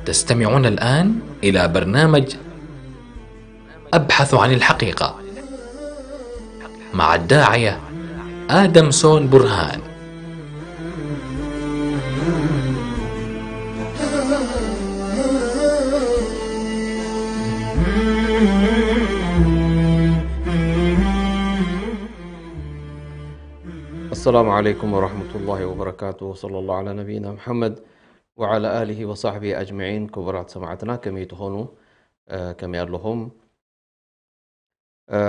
تستمعون الآن إلى برنامج أبحث عن الحقيقة مع الداعية آدم سون برهان. السلام عليكم ورحمة الله وبركاته. وصلى الله على نبينا محمد وعلى آله وصحبه أجمعين. ክቡራት ሰማዕትና ከመይ ትኾኑ? እ፣ ከመይ ኣለኹም? እ፣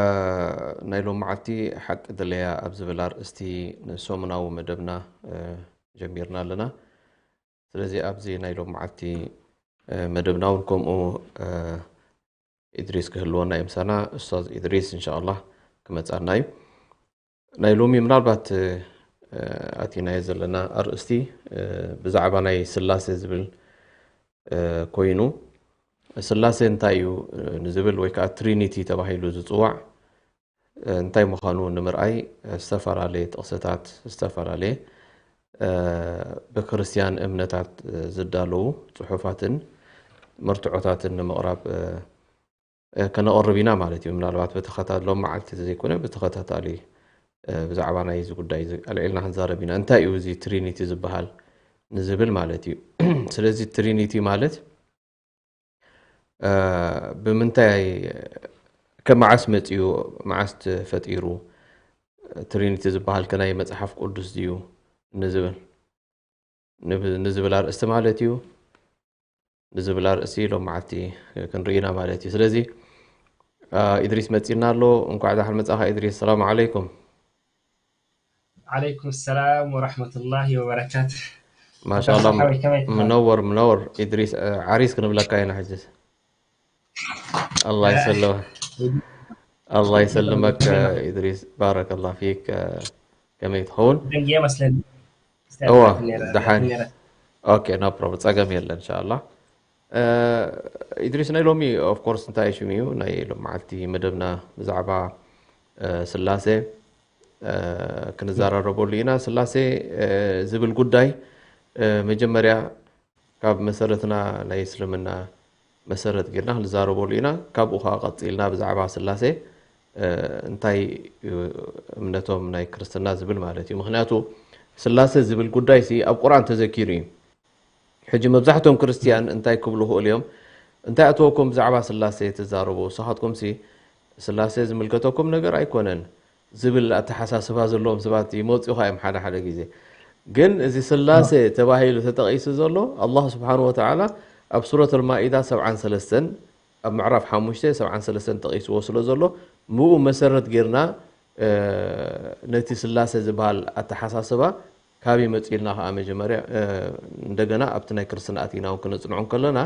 ናይ ሎም መዓልቲ ሓቂ ድለያ ኣብ ዝብል ኣርእስቲ ንሰሙናዊ መደብና፣ እ፣ ጀሚርና ኣለና። ስለዚ ኣብዚ ናይ ሎም መዓልቲ፣ እ፣ መደብና እውን ከምኡ፣ እ፣ ኢድሪስ ክህልወና እዩ ምሳና። ኡስታዝ ኢድሪስ እንሻኣላህ ክመጻና እዩ። ናይ ሎሚ ምናልባት፣ እ፣ ኣቲናዮ ዘለና ኣርእስቲ፣ እ፣ ብዛዕባ ናይ ስላሴ ዝብል፣ እ፣ ኮይኑ፣ ስላሴ እንታይ እዩ፣ እ፣ ንዝብል ወይ ከዓ ትሪኒቲ ተባሂሉ ዝጽዋዕ፣ እ፣ እንታይ ምዃኑ ንምርኣይ፣ እ፣ ዝተፈላለየ ጥቕስታት፣ ዝተፈላለየ፣ እ፣ ብክርስትያን እምነታት፣ እ፣ ዝዳለዉ ጽሑፋትን መርትዖታትን ንምቕራብ፣ እ፣ እ፣ ከነቕርብ ኢና ማለት እዩ። ምናልባት ብተኸታ-፣ ሎም መዓልቲ ዘይኮነ ብተኸታታሊ፣ እ፣ ብዛዕባ ናይ እዚ ጉዳይ እዚ ኣልዒልና ክንዛረብ ኢና። እንታይ እዩ እዚ ትሪኒቲ ዝበሃል ንዝብል ማለት እዩ። ስለዚ ትሪኒቲ ማለት፣ እ፣ ብምንታይ፣ ከመዓስ መጺኡ፣ መዓስ ተፈጢሩ፣ ትሪኒቲ ዝበሃል ከ ናይ መጽሓፍ ቅዱስ ድዩ ንዝብል፣ ንብ-፣ ንዝብል ኣርእስቲ ማለት እዩ። ንዝብል ኣርእስቲ ሎም መዓልቲ ክንርኢ ኢና ማለት እዩ። ስለዚ፣ እ፣ ኢድሪስ መጺና ኣሎ። እንኳዕ ደሓን መጻኻ ኢድሪስ። ሰላም ዓለይኩም። ዓለይኩም ሰላም ወራህመቱላሂ ወበረካቱ። ማሻኣላህ፣ ሓወይ፣ ከመይ ትኾን? ምነወር፣ ምነወር። ኢድሪስ፣ እ፣ ዓሪስ ክንብለካ ኢና ሕጂ። ኣላህ ይሰልም-፣ ኣላህ ይሰልመክ፣ ኢድሪስ። ባረከላህ ፊክ። ከመይ ትኸውን? ደንጊየ መስለኒ። እዋ፣ ደሓን። ኦኬ፣ ኖ ፕሮብለም። ጸገም የለን፣ ኢንሻኣላህ። እ፣ ኢድሪስ፣ ናይ ሎሚ፣ ኦፍ ኮርስ፣ እንታይ ሽሙ እዩ? ናይ ሎም መዓልቲ መደብና ብዛዕባ፣ እ፣ ስላሴ፣ እ፣ ክንዘራረበሉ ኢና። ስላሴ፣ እ፣ ዝብል ጉዳይ፣ እ፣ መጀመርያ ካብ መሰረትና ናይ እስልምና መሰረት ጌርና ክንዛረበሉ ኢና። ካብኡ ኸዓ ቀጺልና ብዛዕባ ስላሴ፣ እ፣ እንታይ እዩ እምነቶም ናይ ክርስትና ዝብል ማለት እዩ። ምኽንያቱ ስላሴ ዝብል ጉዳይሲ ኣብ ቁርኣን ተዘኪሩ እዩ። ሕጂ መብዛሕትኦም ክርስትያን እንታይ ክብሉ ክእሉ እዮም? እንታይ ኣተወኩም ብዛዕባ ስላሴ ትዛረቡ? ንስኻትኩምሲ ስላሴ ዝምልከተኩም ነገር ኣይኮነን ዝብል ኣተሓሳስባ ዘለዎም ሰባት ይመጹኻ እዮም ሓደ ሓደ ግዜ። ግን እዚ ስላሴ ተባሂሉ ተጠቒሱ ዘሎ፣ ኣላህ ስብሓን ወተዓላ ኣብ ሱረት ኣልማኢዳ ሰብዓን ሰለስተን፣ ኣብ ምዕራፍ ሓሙሽተ ሰብዓን ሰለስተን ጠቒስዎ ስለ ዘሎ፣ ብኡ መሰረት ጌርና፣ እ፣ ነቲ ስላሴ ዝበሃል ኣተሓሳስባ ካበይ መጺኡ ኢልና ኸዓ መጀመርያ፣ እ፣ እንደገና ኣብቲ ናይ ክርስትና ኣቲና እውን ክነጽንዖ እንከለና፣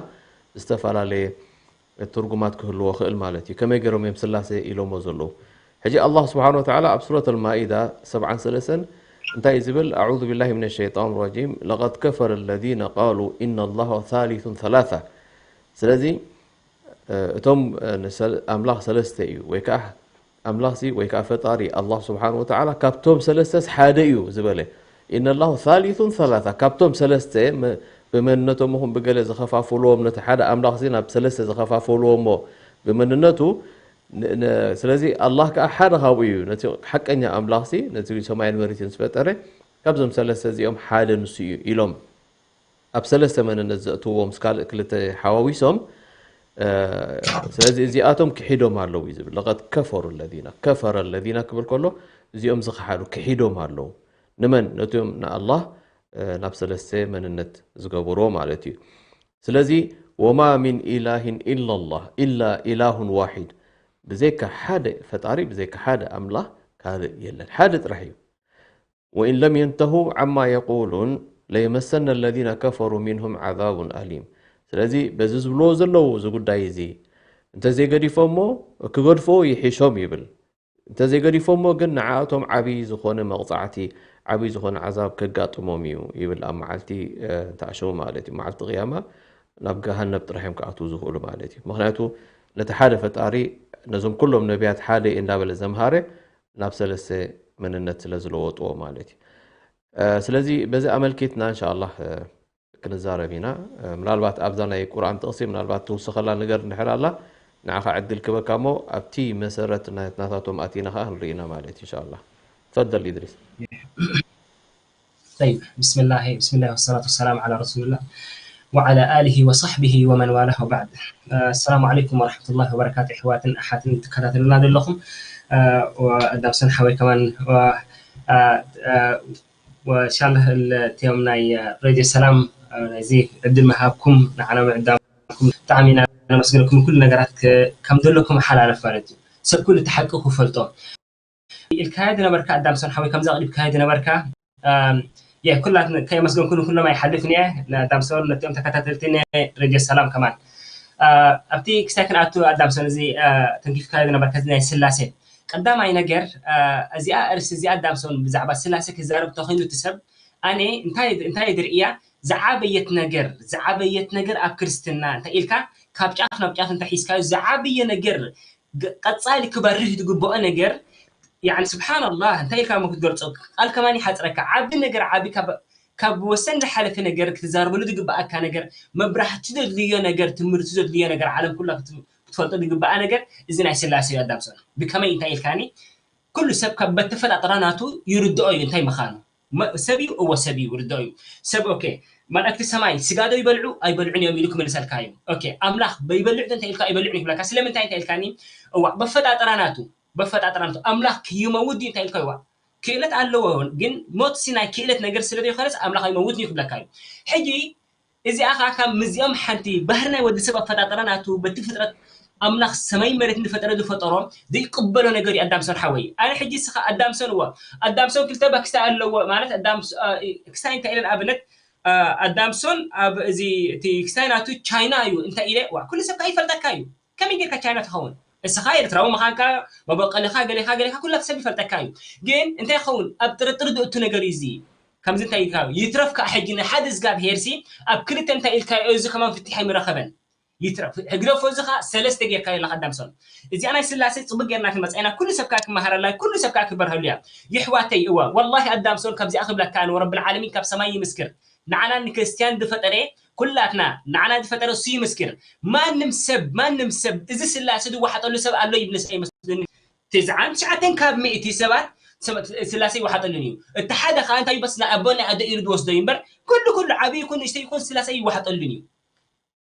ዝተፈላለየ ትርጉማት ክህልዎ ክእል ማለት እዩ። ከመይ ገይሮም እዮም ስላሴ ኢሎሞ ዘለዉ? ሕጂ ኣላህ ስብሓን ወተዓላ ኣብ ሱረት ኣልማኢዳ ሰብዓን ሰለስተን እንታይ እዩ ዝብል? ኣዑዙ ቢላሂ ሚነ ሸይጣን ረጂም፣ ለቀድ ከፈረ ለዚነ ቃሉ ኢነ ላሁ ሳሊሱን ሰላሳ። ስለዚ፣ እ፣ እቶም፣ እ፣ ንሰል-፣ ኣምላኽ ሰለስተ እዩ፣ ወይ ከዓ ኣምላኽሲ፣ ወይ ከዓ ፈጣሪ ኣላህ ስብሓን ወተዓላ ካብቶም ሰለስተስ ሓደ እዩ ዝበለ። ኢነ ላሁ ሳሊሱን ሰላሳ፣ ካብቶም ሰለስተ መ-፣ ብመንነቶም ይኹን ብገለ ዝኸፋፍልዎም፣ ነቲ ሓደ ኣምላኽሲ ናብ ሰለስተ ዝኸፋፍልዎ እሞ ብመንነቱ፣ ን-፣ ን-፣ ስለዚ ኣላህ ከዓ ሓደ ካብኡ እዩ። ነቲ ሓቀኛ ኣምላኽሲ፣ ነቲ ሰማይን መሬትን ዝፈጠረ፣ ካብዞም ሰለስተ እዚኦም ሓደ ንሱ እዩ ኢሎም። ኣብ ሰለስተ መንነት ዘእትዎም ምስ ካልእ ክልተ ሓዋዊሶም፣ እ፣ ስለዚ እዚኣቶም ክሒዶም ኣለዉ እዩ ዝብል። ለቀድ ከፈሩ ለዚነ፣ ከፈረ ለዚነ ክብል ከሎ እዚኦም ዝኸሓዱ ክሒዶም ኣለዉ። ንመን? ነቶም ንኣላህ፣ እ፣ ናብ ሰለስተ መንነት ዝገበርዎ ማለት እዩ። ስለዚ ወማ ሚን ኢላሂን ኢላላህ፣ ኢላ ኢላሁን ዋሒድ፣ ብዘይካ ሓደ ፈጣሪ፣ ብዘይካ ሓደ ኣምላኽ ካልእ የለን። ሓደ ጥራሕ እዩ። ወኢን ለም የንተሁ ዓማ የቁሉን ለየመሰነ ለዚነ ከፈሩ ሚንሁም ዓዛቡን ኣሊም። ስለዚ በዚ ዝብልዎ ዘለዉ እዚ ጉዳይ እዚ እንተዘይገዲፎሞ ክገድፍዎ ይሕሾም ይብል። እንተዘይገዲፎሞ ግን ንዓኣቶም ዓብዪ ዝኾነ መቕጻዕቲ፣ ዓብዪ ዝኾነ ዓዛብ ከጋጥሞም እዩ ይብል። ኣብ መዓልቲ ተኣሸሙ ማለት እዩ፣ መዓልቲ ቅያማ ናብ ገሃነብ ጥራሕ እዮም ክኣትዉ ዝኽእሉ ማለት እዩ። ምኽንያቱ ነቲ ሓደ ፈጣሪ ነዞም ኩሎም ነቢያት ሓደ እዩ እንዳበለ ዘምሃረ ናብ ሰለስተ መንነት ስለ ዝለወጥዎ ማለት እዩ። ስለዚ በዚ ኣመልኪትና እንሻ ኣላህ ክንዛረብ ኢና። ምናልባት ኣብዛ ናይ ቁርኣን ጥቕሲ ምናልባት ትውስኸላ ነገር እንድሕር ኣላ ንዓኻ ዕድል ክበካ እሞ ኣብቲ መሰረት ናይ ናታቶም ኣቲና ኸዓ ክንርኢ ኢና ማለት እዩ። እንሻ ኣላህ። ተፈደል ኢድሪስ። طيب، بسم الله، بسم الله والصلاة والسلام على رسول الله وعلى آله وصحبه ومن والاه وبعد. السلام عليكم ورحمة الله وبركاته. أحواتن أحاتن تكتاتلنا دلكم. وأدام سن حوي كمان و وإن شاء الله التيوم ناي راديو سلام ناي زي عبد المهابكم نعلم عدامكم تعمينا نمسكنكم كل نقرات كم دلكم حلال فارتي سكل تحققوا فلتو ኢልካዮ ዝነበርካ ኣዳምሶን ሓወይ፣ ከምዚ ኣቕሪብካዮ ዝነበርካ፣ ኣም፣ የ፣ ኩላት ከየመስገንኩ ንኩሎም ኣይሓልፍን እየ። ንኣዳምሶን ነቲኦም ተከታተልቲ ናይ ሬድዮ ሰላም ከማን። አ፣ ኣብቲ ክሳይ ክንኣቱ ኣዳምሶን፣ እዚ፣ አ፣ ተንኪፍካዮ ዝነበርካ እዚ ናይ ስላሴ። ቀዳማይ ነገር፣ አ፣ እዚኣ ኣርእስቲ እዚኣ ኣዳምሶን ብዛዕባ ስላሴ ክዛረብ ተኾይኑ እቲ ሰብ፣ ኣነ እንታይ፣ እንታይ ድርእያ፣ ዝዓበየት ነገር፣ ዝዓበየት ነገር ኣብ ክርስትና እንታይ ኢልካ፣ ካብ ጫፍ ናብ ጫፍ እንታይ ሒዝካዮ፣ ዝዓበየ ነገር፣ ግ-፣ ቀጻሊ ክበርህ ዝግብኦ ነገር፣ ያዕኒ ስብሓንላህ፣ እንታይ ኢልካ እሞ ክትገልጾ፣ ቃል ከማን ይሓጽረካ። ዓቢ ነገር፣ ዓቢ ካብ፣ ካብ ወሰን ዝሓለፈ ነገር ክትዛረበሉ ዝግብኣካ ነገር፣ መብራህቲ ዘድልዮ ነገር፣ ትምህርቲ ዘድልዮ ነገር፣ ዓለም ኩላ ክት-፣ ክትፈልጦ ዝግብኣ ነገር፣ እዚ ናይ ስላሴ እዩ ኣዳምሶን። ብከመይ እንታይ ኢልካኒ? ኩሉ ሰብ ካብ በተፈጣጥራ ናቱ ይርድኦ እዩ እንታይ ምዃኑ። መ-፣ ሰብ እዩ፣ እወ ሰብ እዩ፣ ይርድኦ እዩ። ሰብ፣ ኦኬ፣ መላእክቲ ሰማይ ስጋ ዶ ይበልዑ? ኣይበልዑን እዮም ኢሉ ክምልሰልካ እዩ። ኦኬ፣ ኣምላኽ በይበልዕ ዶ እንታይ ኢልካ? ኣይበልዑን ይብለካ። ስለምንታይ እንታይ ኢልካኒ? እዋእ፣ በፈጣጥራ ናቱ፣ በፈጣጥራ ናቱ ኣምላኽ ክይመውት ድዩ እንታይ ኢልካ? እዋእ፣ ክእለት ኣለዎ፣ ግን ሞት ሲ ናይ ክእለት ነገር ስለ ዘይኮነስ ኣምላኽ ኣይመውትን እዩ ክብለካ እዩ። ሕጂ እዚኣ ኸዓ ካብ ምስዚኦም ሓንቲ፣ ባህሪ ናይ ወዲ ሰብ ኣፈጣጥራ ናቱ፣ በቲ ፍጥረት ኣምላኽ ሰማይን መሬትን ዝፈጠረ ዝፈጠሮ ዘይቅበሎ ነገር እዩ ኣዳምሶን ሓወይ። ኣነ ሕጂ እስኻ ኣዳምሶን እወ፣ ኣዳምሶን ክልተ ባክስታይ ኣለዎ ማለት ኣዳምስ-፣ አ፣ ክስታይ እንታይ ኢለ ንኣብነት፣ አ፣ ኣዳምሶን ኣብ እዚ እቲ ክስታይ ናቱ ቻይና እዩ እንታይ ኢለ፣ ዋ፣ ኩሉ ሰብ ከኣ ይፈልጠካ እዩ። ከመይ ጌርካ ቻይና ትኸውን? እስኻ ኤርትራዊ ምዃንካ፣ መበቆልኻ፣ ገሌኻ፣ ገሌኻ ኩሉ ሰብ ይፈልጠካ እዩ። ግን እንታይ ይኸውን? ኣብ ጥርጥር ዝእቱ ነገር እዩ እዚ። ከምዚ እንታይ ኢልካ? ይትረፍ ከኣ ሕጂ ንሓደ እግዚኣብሄር ሲ ኣብ ክልተ እንታይ ኢልካዮ? እዚ ከማን ፍትሕ ኣይምረኸበን። ይትረፍ። ህግደፎ እዚ ከኣ ሰለስተ ጌርካዮ ኣለኻ ኣዳምሶን። እዚኣ ናይ ስላሴ ጽቡቅ ጌርና ክንመጻ ኢና። ኩሉ ሰብ ከኣ ክመሃረላ፣ ኩሉ ሰብ ከኣ ክበርሀሉ እያ። ይሕዋተይ፣ እወ፣ ወላሂ ኣዳምሶን ካብዚኣ ክብለካ ኣነ ወረብል ዓለሚን ካብ ሰማይ ይምስክር። ንዓና ንክርስትያን ዝፈጠረ ኩላትና፣ ንዓና ዝፈጠረ እሱ ይምስክር። ማንም ሰብ፣ ማንም ሰብ እዚ ስላሴ ዝወሓጠሉ ሰብ ኣሎ ይብልስ ኣይመስለኒ። ትስዓን ትሽዓተን ካብ ሚእቲ ሰባት ሰብ-፣ ስላሴ ይወሓጠሉን እዩ። እቲ ሓደ ከኣ እንታይ በስ ናይ ኣቦ ናይ ኣደ ኢሉ ዝወስዶ እዩ እምበር፣ ኩሉ፣ ኩሉ ዓብዪ ይኹን ንእሽተይ ይኹን ስላሴ ይወሓጠሉን እዩ።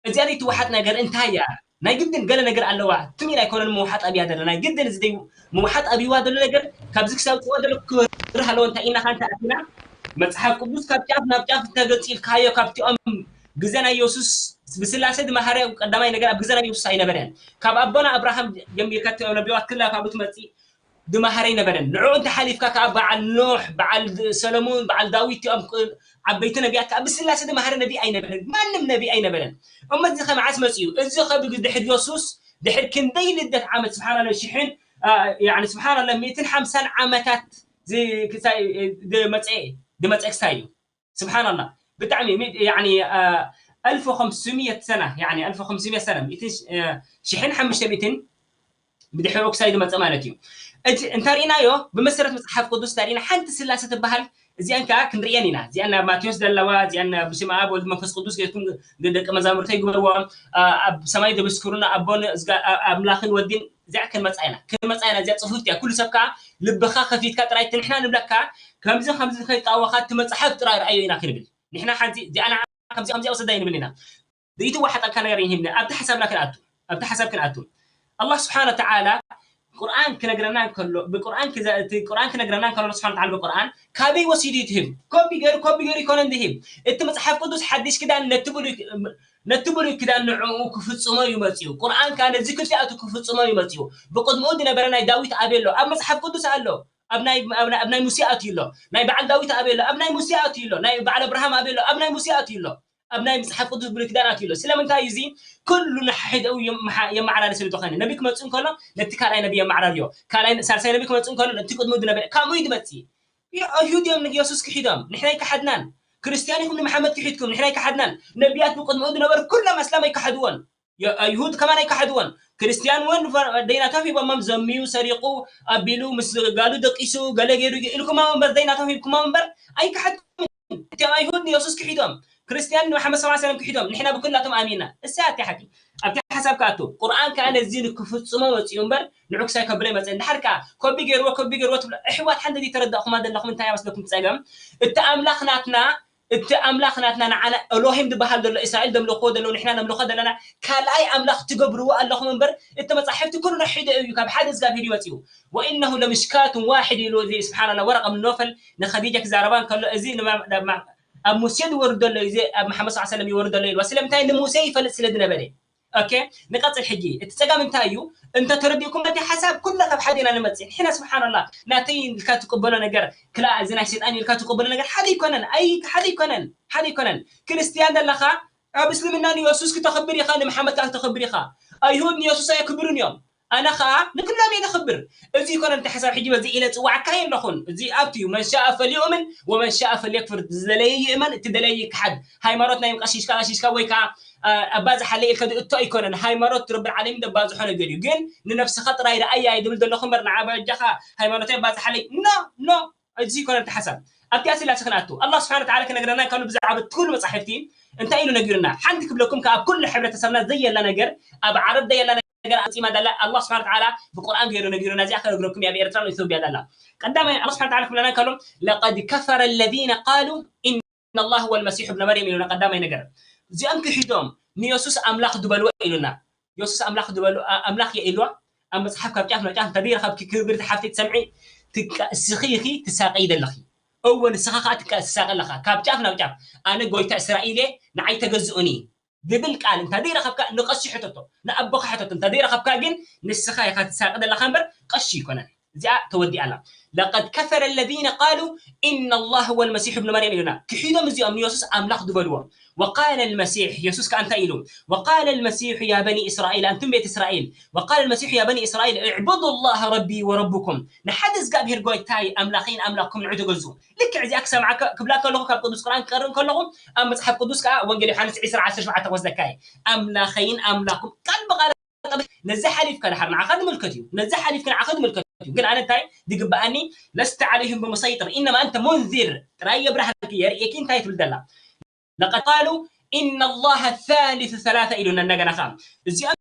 እዚኣ ዘይትወሓጥ ነገር እንታይ እያ? ናይ ግድን ገለ ነገር ኣለዋ። ትም ኢላ ኣይኮነን ምውሓጥ ኣብያ ዘላ። ናይ ግድን እዚ ዘይ-፣ ምውሓጥ ኣብይዋ ዘሎ ነገር ካብዚ ክሳብ ጽዋ ዘሎ ክበርህ ኣለዎ። እንታይ ኢና ኸ እንተ ኣቲና መጽሓፍ ቅዱስ ካብ ጫፍ ናብ ጫፍ እንተገጺልካዮ ካብቲኦም ግዜ ናይ የሱስ ብስላሴ ዝመሃረ ቀዳማይ ነገር ኣብ ግዜ ናይ የሱስ ኣይነበረን። ካብ ኣቦና ኣብርሃም ጀሚርካ እቲኦም ነቢያት ክላ ካብኡ ትመጽእ ዝመሃረ ኣይነበረን። ንዕኡ እንተሓሊፍካ ከኣ በዓል ኖሕ፣ በዓል ሰለሙን፣ በዓል ዳዊት እቲኦም ቅ-፣ ዓበይቲ ነቢያት ከኣ ብስላሴ ዝመሃረ ነቢ ኣይነበረን። ማንም ነቢ ኣይነበረን። እሞ እዚ ከ መዓስ መጺኡ? እዚ ከ ብድሕሪ የሱስ ድሕሪ ክንደይ ልደት ዓመት፣ ስብሓንላህ፣ ሽሕን፣ አ፣ ያዕኒ ስብሓንላህ፣ ሚእትን ሓምሳን ዓመታት ዝ-፣ ክሳይ፣ እ፣ ዝመጸ፣ ዝመጸ ክሳይ እዩ። ስብሓንላህ። ብጣዕሚ ሚ-፣ ያዕኒ፣ አ፣ ኣልፍ ወኸምስሚየት ሰና፣ ያዕኒ ኣልፍ ወኸምስሚየት ሰና፣ ሚእትን ሽ-፣ እ፣ ሽሕን ሓሙሽተ ሚእትን ብድሕሪኡ ክሳይ ዝመጸ ማለት እዩ። እቲ እንተሪእናዮ፣ ብመሰረት መጽሓፍ ቅዱስ እንተሪእና፣ ሓንቲ ስላሴ ትበሃል፣ እዚኣን ከኣ ክንርእየን ኢና። እዚኣን ኣብ ማቴዎስ ዘለዋ፣ እዚኣን ብስመ ኣብ ወልድ መንፈስ ቅዱስ ጌርኩም ን-፣ ደቂ መዛሙርተይ ግበርዎም፣ አ፣ ኣብ ሰማይ ዘመስክሩና ኣቦን እዝጋ-፣ አ-፣ ኣምላኽን ወድን፣ እዚኣ ክንመጻ ኢና። ክንመጻ ኢና፣ እዚኣ ጽፉፍቲ እያ። ኩሉ ሰብ ከኣ ልብኻ ከፊትካ ጥራይ፣ እቲ ንሕና ንብለካ፣ ከምዚ ከምዚ ከይጣወኻ፣ እቲ መጽሓፍ ጥራይ ረኣዮ ኢና ክንብል። ንሕና ሓንቲ፣ እዚኣ ንዓ ከምዚ ከምዚኣ ውሰዳ ኣይንብል ኢና። ዘይትወሓጠልካ ነገር ይህብና። ኣብቲ ሓሳብና ክንኣቱ፣ ኣብቲ ሓሳብ ክንኣቱ። ኣላህ ስብሓነ ወተዓላ ቁርኣን ክነግረና እንከሎ፣ ብቁርኣን ክዘ-፣ እቲ ቁርኣን ክነግረና እንከሎ፣ ስብሓነ ወተዓላ ብቁርኣን ካበይ ወሲዱ እዩ ትህብ? ኮፒ ገይሩ፣ ኮፒ ገይሩ ይኮነን ዝህብ። እቲ መጽሓፍ ቅዱስ ሓድሽ ኪዳን ነቲ ብሉይ፣ ነቲ ብሉይ ኪዳን ንዕኡ ክፍጽሞ እዩ መጺኡ። ቁርኣን ከኣ ነዚ ክልቲኣቱ ክፍጽሞ እዩ መጺኡ። ብቅድምኡ ዝነበረ ናይ ዳዊት ኣበይ ኣሎ? ኣብ መጽሓፍ ቅዱስ ኣሎ። ኣብ ናይ፣ ኣብ ናይ፣ ኣብ ናይ ሙሴ ኣትዩ ኣሎ። ናይ በዓል ዳዊት ኣበይ ኣሎ? ኣብ ናይ ሙሴ ኣትዩ ኣሎ። ናይ በዓል ኣብርሃም ኣበይ ኣሎ? ኣብ ናይ ሙሴ ኣትዩ ኣሎ። ኣብ ናይ መጽሓፍ ቅዱስ ብሉይ ኪዳን ኣትዩ ኣሎ። ስለምንታይ እዩ እዚ? ኩሉ ንሓድሕዱ የመሓ-፣ የመዓራሪ ስለ ዝኾነ። ነቢ ክመጽእ እንከሎ ነቲ ካልኣይ ነቢ የመዓራርዮ። ካልኣይ፣ ሳልሳይ ነቢ ክመጽእ እንከሎ ነቲ ቅድሚኡ ዝነበረ። ከምኡ እዩ ዝመጽእ። የ-፣ ኣይሁድ እዮም ንየሱስ ክሒዶም፣ ንሕና ኣይከሓድናን። ክርስትያን ኢኹም ንመሓመድ ክሒድኩም፣ ንሕና ኣይከሓድናን። ነቢያት ብቅድሚኡ ዝነበሩ ኩሎም ኣስላም ኣይከሓድዎን። የ-፣ ኣይሁድ ከማን ኣይከሓድዎን። ክርስትያን እውን ፈ-፣ ደይናቶም ሂቦሞም፣ ዘምዩ፣ ሰሪቑ፣ ኣቢሉ፣ ምስ ጋሉ ደቂሱ፣ ገለ ገይሩ ኢልኩሞም እምበር፣ ደይናቶም ሂብኩሞም እምበር ኣይከሓድኩምን። እቲኦም ኣይሁድ ንየሱስ ክሒዶም፣ ክርስትያን ንመሓመድ ሰለላሁ ዐለይሂ ወሰለም ክሒዶም፣ ንሕና ብኩላቶም ኣሚንና። እሳ እያ ሓቂ። ኣብቲ ሓሳብ ክኣቱ፣ ቁርኣን ከኣ ነዚ ንክፍጽሞ መጺኡ እምበር፣ ንዑ ክሳይ ከብሎ ኣይመጸን። ድሓር ከኣ ኮቢ ገይርዎ፣ ኮቢ ገይርዎ ትብሎ፣ ኣሕዋት ሓንቲ ዘይተረዳእኹማ ዘለኹም እንታይ ይመስለኩም ጸገም? እቲ ኣምላኽ ናትና፣ እቲ ኣምላኽ ናትና ንዓና ኤሎሂም ዝበሃል ዘሎ፣ እስራኤል ዘምልኽዎ ዘለዉ፣ ንሕና ነምልኾ ዘለና ካልኣይ ኣምላኽ ትገብርዎ ኣለኹም እምበር፣ እቲ መጻሕፍቲ ኩሉ ነሒዶ እዩ፣ ካብ ሓደ እግዚኣብሄር እዩ መጺኡ። "ወኢነሁ ለምሽካቱን ዋሒድ" ኢሉ፣ እዚ ስብሓንላ፣ ወረቐ ምን ኖፈል ንኸዲጃ ክዛረባ እንከሎ፣ እዚ ንማ-፣ ናብ ማ-፣ ኣብ ሙሴ ዝወርድ ዘሎ፣ እዚ ኣብ መሓመድ ሰለላሁ ዐለይሂ ወሰለም ይወርድ ዘሎ ኢልዋ። ስለምንታይ? ንሙሴ ይፈልጥ ስለ ዝነበረ። ኦኬ፣ ንቐጽል ሕጂ። እቲ ጸገም እንታይ እዩ? እንተ ተረዲእኩም ነቲ ሓሳብ ኩልና ካብ ሓደ ኢና ንመጽእ። ንሕና ስብሓንላ፣ ናተይ ኢልካ ትቅበሎ ነገር፣ ክላ እዚ ናይ ሰይጣን ኢልካ ትቅበሎ ነገር ሓደ ኣይኮነን። ኣይ፣ ሓደ ኣይኮነን። ሓደ ኣይኮነን። ክርስትያን ዘለኻ ኣብ እስልምና ንየሱስ ክተኽብር ኢኻ፣ ንመሓመድ ከኣ ክተኽብር ኢኻ። ኣይሁድ ንየሱስ ኣየክብሩን እዮም። ኣነ ኸኣ ንኩሎም እየ ዘኽብር። እዚ ይኮነ እቲ ሓሳብ ሕጂ በዚ ኢለ ጽዋዕካ የለኹን። እዚ ኣብቲ እዩ፣ "መን ሻኣ ፈልዩእምን ወመን ሻኣ ፈልየክፍር", ዝደለየ ይእመን፣ እቲ ደለየ ይክሓድ። ሃይማኖት ናይ ቀሺሽካ፣ ቀሺሽካ ወይ ከኣ፣ አ፣ ኣባዝሓለይ ኢልካ ዝእቶ ኣይኮነን። ሃይማኖት ረብል ዓለሚን ዘባዝሖ ነገር እዩ። ግን ንነፍስኻ ጥራይ ረኣያ እየ ዝብል ዘለኹ እምበር፣ ንዓ በጃኻ ሃይማኖተይ ኣባዝሓለይ፣ ኖ፣ ኖ፣ እዚ ይኮነ እቲ ሓሳብ። ኣብቲ ኣስላሴ ክንኣቱ፣ ኣላህ ስብሓነ ወተዓላ ክነግረና እንከሎ ብዛዕባ እቲ ኩሉ መጻሕፍቲ እንታይ ኢሉ ነጊሩና? ሓንቲ ክብለኩም ከኣ ኣብ ኩሉ ሕብረተሰብና ዘየላ ነገር፣ ኣብ ዓረብ ዘየላ ነገር ኣምጺማ ዘላ፣ ኣላህ ስብሓነ ወተዓላ ብቁርኣን ገይሩ ነጊሩና። እዚኣ ክነግረኩም እያ፣ ኣብ ኤርትራን ኢትዮጵያ ዘላ። ቀዳማይ ኣላህ ስብሓነ ወተዓላ ክብለና እንከሎ፣ "ለቀድ ከፈረ ለዚነ ቃሉ ኢነላህ ወልመሲሑ ብነ መርየም" ኢሉና። ቀዳማይ ነገር፣ እዚኦም ክሒዶም ንየሱስ ኣምላኽ ዝበልዎ ኢሉና። የሱስ ኣምላኽ ዝበሉ፣ ኣ-፣ ኣምላኽ እየ ኢልዋ። ኣብ መጽሓፍ ካብ ጫፍ ናብ ጫፍ እንተ ዘይረኸብኪ፣ ክብርቲ ሓፍተይ ትሰምዒ፣ ትቃ-፣ እስኺ ኢኺ ትሳቀዪ ዘለኺ። እወ፣ ንስኻ ኸኣ ትቃ-፣ ትሳቀ ኣለኻ። ካብ ጫፍ ናብ ጫፍ፣ "ኣነ ጎይታ እስራኤል እየ፣ ንዓይ ተገዝኡኒ" ዝብል ቃል እንተ ዘይረኸብካ፣ ንቐሺ ሕተቶ፣ ንኣቦኻ ሕተቶ። እንተ ዘይረኸብካ ግን፣ ንስኻ ኢኻ ትሳቀ ዘለኻ እምበር፣ ቀሺ ኣይኮነን። እዚኣ ተወዲኣ ኣላ። "ለቀድ ከፈረ ለዚነ ቃሉ ኢነላህ ወልመሲሑ ብኑ መርየም" ኢሉና። ክሒዶም እዚኦም ንየሱስ ኣምላኽ ዝበልዎ። "ወቃለ ልመሲሕ" የሱስ ከኣ እንታይ ኢሉ? "ወቃለ ልመሲሑ ያ በኒ እስራኤል" ኣንቱም ቤት እስራኤል። "ወቃለ ልመሲሑ ያ በኒ እስራኤል እዕቡዱ ላህ ረቢ ወረብኩም" ንሓደ እግዚኣብሄር ጎይታይ ኣምላኸይን ኣምላኽኩም ንዑ ተገዝኡ። ልክዕ እዚኣ ክሰምዓ ከ-፣ ክብላ ከለኹ ካብ ቅዱስ ቁርኣን ክቀርእ ከለኹ ኣብ መጽሓፍ ቅዱስ ከኣ ወንጌል ዮሃንስ ዕስራ ዓሰርተ ሸውዓተ ክወስደካ እየ። ኣምላኸይን ኣምላኽኩም ቃል ብቃል ነዚ ሓሊፍካ ድሓር ንዓኻ ዝምልከት እዩ። ነዚ ሓሊፍካ ንዓኻ ዝምልከት እዩ። ግን ኣነ እንታይ ዝግብኣኒ? ለስተ ዓለይሂም ብሙሰይጥር፣ ኢነማ ኣንተ ሙንዚር። ጥራይ የብርሃልኪ፣ የርእየኪ እንታይ ትብል ዘላ። ለቀድ ቃሉ ኢነላህ ሳሊሱ ሰላሳ ኢሉና። እንደገና ኸዓ እዚኦም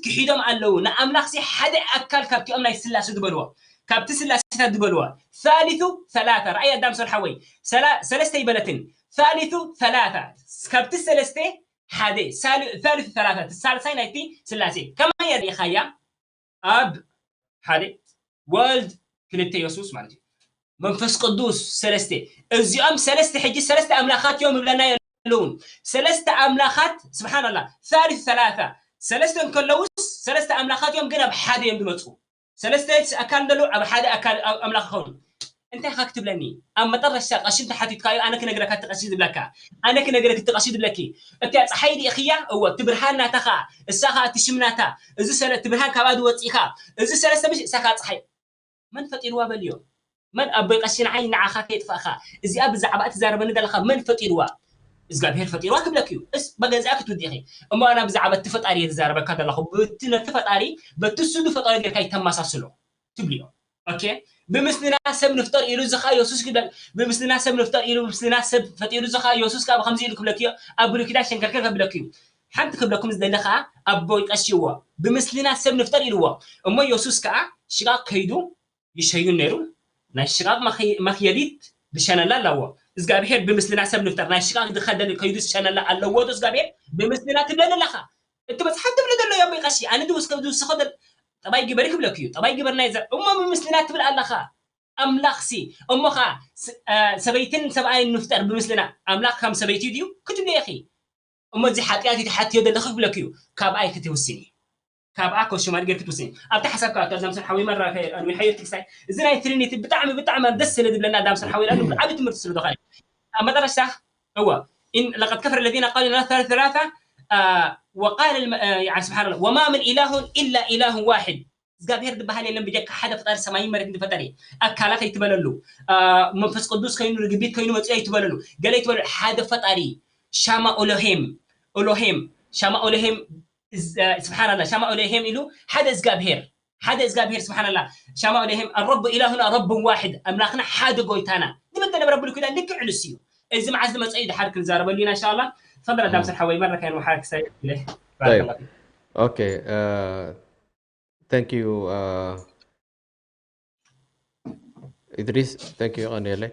ክሒዶም ኣለዉ። ንኣምላኽሲ ሓደ ኣካል ካብቲኦም ናይ ስላሴ ዝበልዎ፣ ካብቲ ስላሴታት ዝበልዎ፣ ሳሊሱ ሰላሳ። ረኣይ ኣዳም ሰር ሓወይ፣ ሰላ-፣ ሰለስተ ይበለትን። ሳሊሱ ሰላሳ፣ ካብቲ ሰለስተ ሓደ፣ ሳል-፣ ሳልሱ ሰላሳ፣ እቲ ሳልሳይ ናይቲ ስላሴ። ከመይ ርኢኻያ? ኣብ ሓደ፣ ወልድ ክልተ፣ የሱስ ማለት እዩ። መንፈስ ቅዱስ ሰለስተ። እዚኦም ሰለስተ፣ ሕጂ ሰለስተ ኣምላኻት እዮም ይብለና የለውን። ሰለስተ ኣምላኻት፣ ስብሓንላ፣ ሳልሱ ሰላሳ። ሰለስተ እንከለውስ ሰለስተ ኣምላኻት እዮም፣ ግን ኣብ ሓደ እዮም ዝመፁ። ሰለስተ ኣካል ዘለዉ ኣብ ሓደ ኣካል ኣ-፣ ኣምላኽ ይኸውን። እንታይ ኢኻ ክትብለኒ? ኣብ መጠረሽታ ቀሺ እንተሓቲትካዮ፣ ኣነ ክነግረካ እቲ ቀሺ ዝብለካ፣ ኣነ ክነግረክ እቲ ቀሺ ዝብለኪ። እቲኣ ጸሓይ ዲእኽያ? እወ። እቲ ብርሃን ናታ ኸኣ፣ እሳ ኸኣ እቲ ሽም ናታ። እዚ ሰለ-፣ እቲ ብርሃን ካብኣ ዝወጽእ ኢኻ። እዚ ሰለስተ ምሽ፣ እሳ ኸኣ ጸሓይ። መን ፈጢርዋ በልዮ? መን ኣቦይ ቀሺ ንዓይ ንዓኻ ከየጥፋእኻ? እዚኣ ብዛዕባ እትዛረበኒ ዘለኻ መን ፈጢርዋ? እግዚኣብሄር ፈጢርዋ ክብለክ እዩ። እስ በገዛኣ ክትውዲ ኢኺ። እሞ ኣና ብዛዕባ እቲ ፈጣሪ እየ ዝዛረበካ ዘለኹ። በቲ ነቲ ፈጣሪ፣ በቲ እሱ ዝፈጠሮ ጌርካ ይተመሳስሎ ትብልዮ። ኦኬ? ብምስልና ሰብ ንፍጠር ኢሉ እዚ ኸኣ የሱስ ክብል፣ ብምስልና ሰብ ንፍጠር ኢሉ፣ ብምስልና ሰብ ፈጢሩ እዚ ኸኣ የሱስ ከኣ ብኸምዚ ኢሉ ክብለክ እዩ። ኣብ ብሉይ ኪዳን ሸንከርከር ከብለክ እዩ። ሓንቲ ክብለኩም ዝደሊ ኸኣ ኣቦይ ቀሺ እዎ። ብምስልና ሰብ ንፍጠር ኢልዎ። እሞ የሱስ ከኣ ሽቓቕ ከይዱ ይሸዩን ነይሩ። ናይ ሽቓቕ መኸ-፣ መኽየዲት ዝሸነላ ኣለዎ። እግዚኣብሄር ብምስልና ሰብ ንፍጠር፣ ናይ ሽቓቕ ዝኸደል ከይዱ ዝሸነላ ኣለዎ ዶ እግዚኣብሄር? ብምስልና ትብለኒ ኣለኻ። እቲ መጽሓፍ ትብሎ ዘሎ እዩ ኣቦይ ቀሺ። ኣነ ድውስ ከ-፣ ድውስኸ ደል-፣ ጠባይ ግበሪ ክብለክ እዩ። ጠባይ ግበርና እዩ ዘ-፣ እሞ ብምስልና ትብል ኣለኻ። ኣምላኽሲ፣ እሞ ኸኣ ስ-፣ እ፣ ሰበይትን ሰብኣይን ንፍጠር ብምስልና፣ ኣምላኽ ከም ሰበይቲ ድዩ? ክትብሊ ኢኺ። እሞ እዚ ሓጢኣት እዩ ትሓትዮ ዘለኺ ክብለክ እዩ። ካብኣ ኢኺ ትውስኒ። ካብኣ ኮሽማሪ ጌርኪ ትውስኒ። ኣብቲ ሓሳብ ከኣ ኣቶ ኣዳምሰን ሓወይ መራ ከ-፣ ኣንዊ ሓየርቲ ክሳይ፣ እዚ ናይ ትሪኒቲ ብጣዕሚ፣ ብጣዕሚ ደስ ስለ ዝብለና ኣዳምሰን ሓወይ፣ ለኣኑ ዓቢ ትምህርቲ ስለ ዝኾነ። ኣብ መጠረሽታ፣ እወ፣ ኢን-፣ ለቀድ ከፈረ ለዚነ ቃሉ ኢነላህ ሳሊሱ ሰላሳ፣ አ፣ ወቃለ ልመ-፣ አ፣ ያኒ ስብሓንላህ፣ ወማ ምን ኢላሁን ኢላ ኢላሁን ዋሒድ። እግዚኣብሔር ዝበሃል የለን ብጀካ ሓደ ፈጣሪ ሰማይን መሬትን ዝፈጠረ። ኣካላት ኣይትበለሉ። አ፣ መንፈስ ቅዱስ ኮይኑ ርግቢት ኮይኑ መፅኡ ኣይትበለሉ። ገለ ኣይትበለሉ። ሓደ ፈጣሪ ሻማ ኦሎሄም ኦሎሄም ሻማ ኦሎሄም እዝ- አ፣ ስብሓን ኣላ ሻማ ኦሎሄም ኢሉ ሓደ እግዚኣብሔር ሓደ እግዚኣብሔር ስብሓን ኣላ ሻማ ኦሎሄም ኣረቡ ኢላሁና ረቡ ዋሕድ ኣምላኽና ሓደ ጎይታና ዝብል ተነበረ ብሉይ ኪዳን ልክዕ ንሱ እዩ። እዚ መዓዝ ዝመፀ እዩ ድሓር ክንዛረበሉ ኢና እንሻላ። ፈضل ኣዳም ስር ሓወይ መረካ ንሓር ክሳይ ኢለ طيب. Okay. Uh, thank you. Uh, ኢድሪስ thank you ቀንየለይ።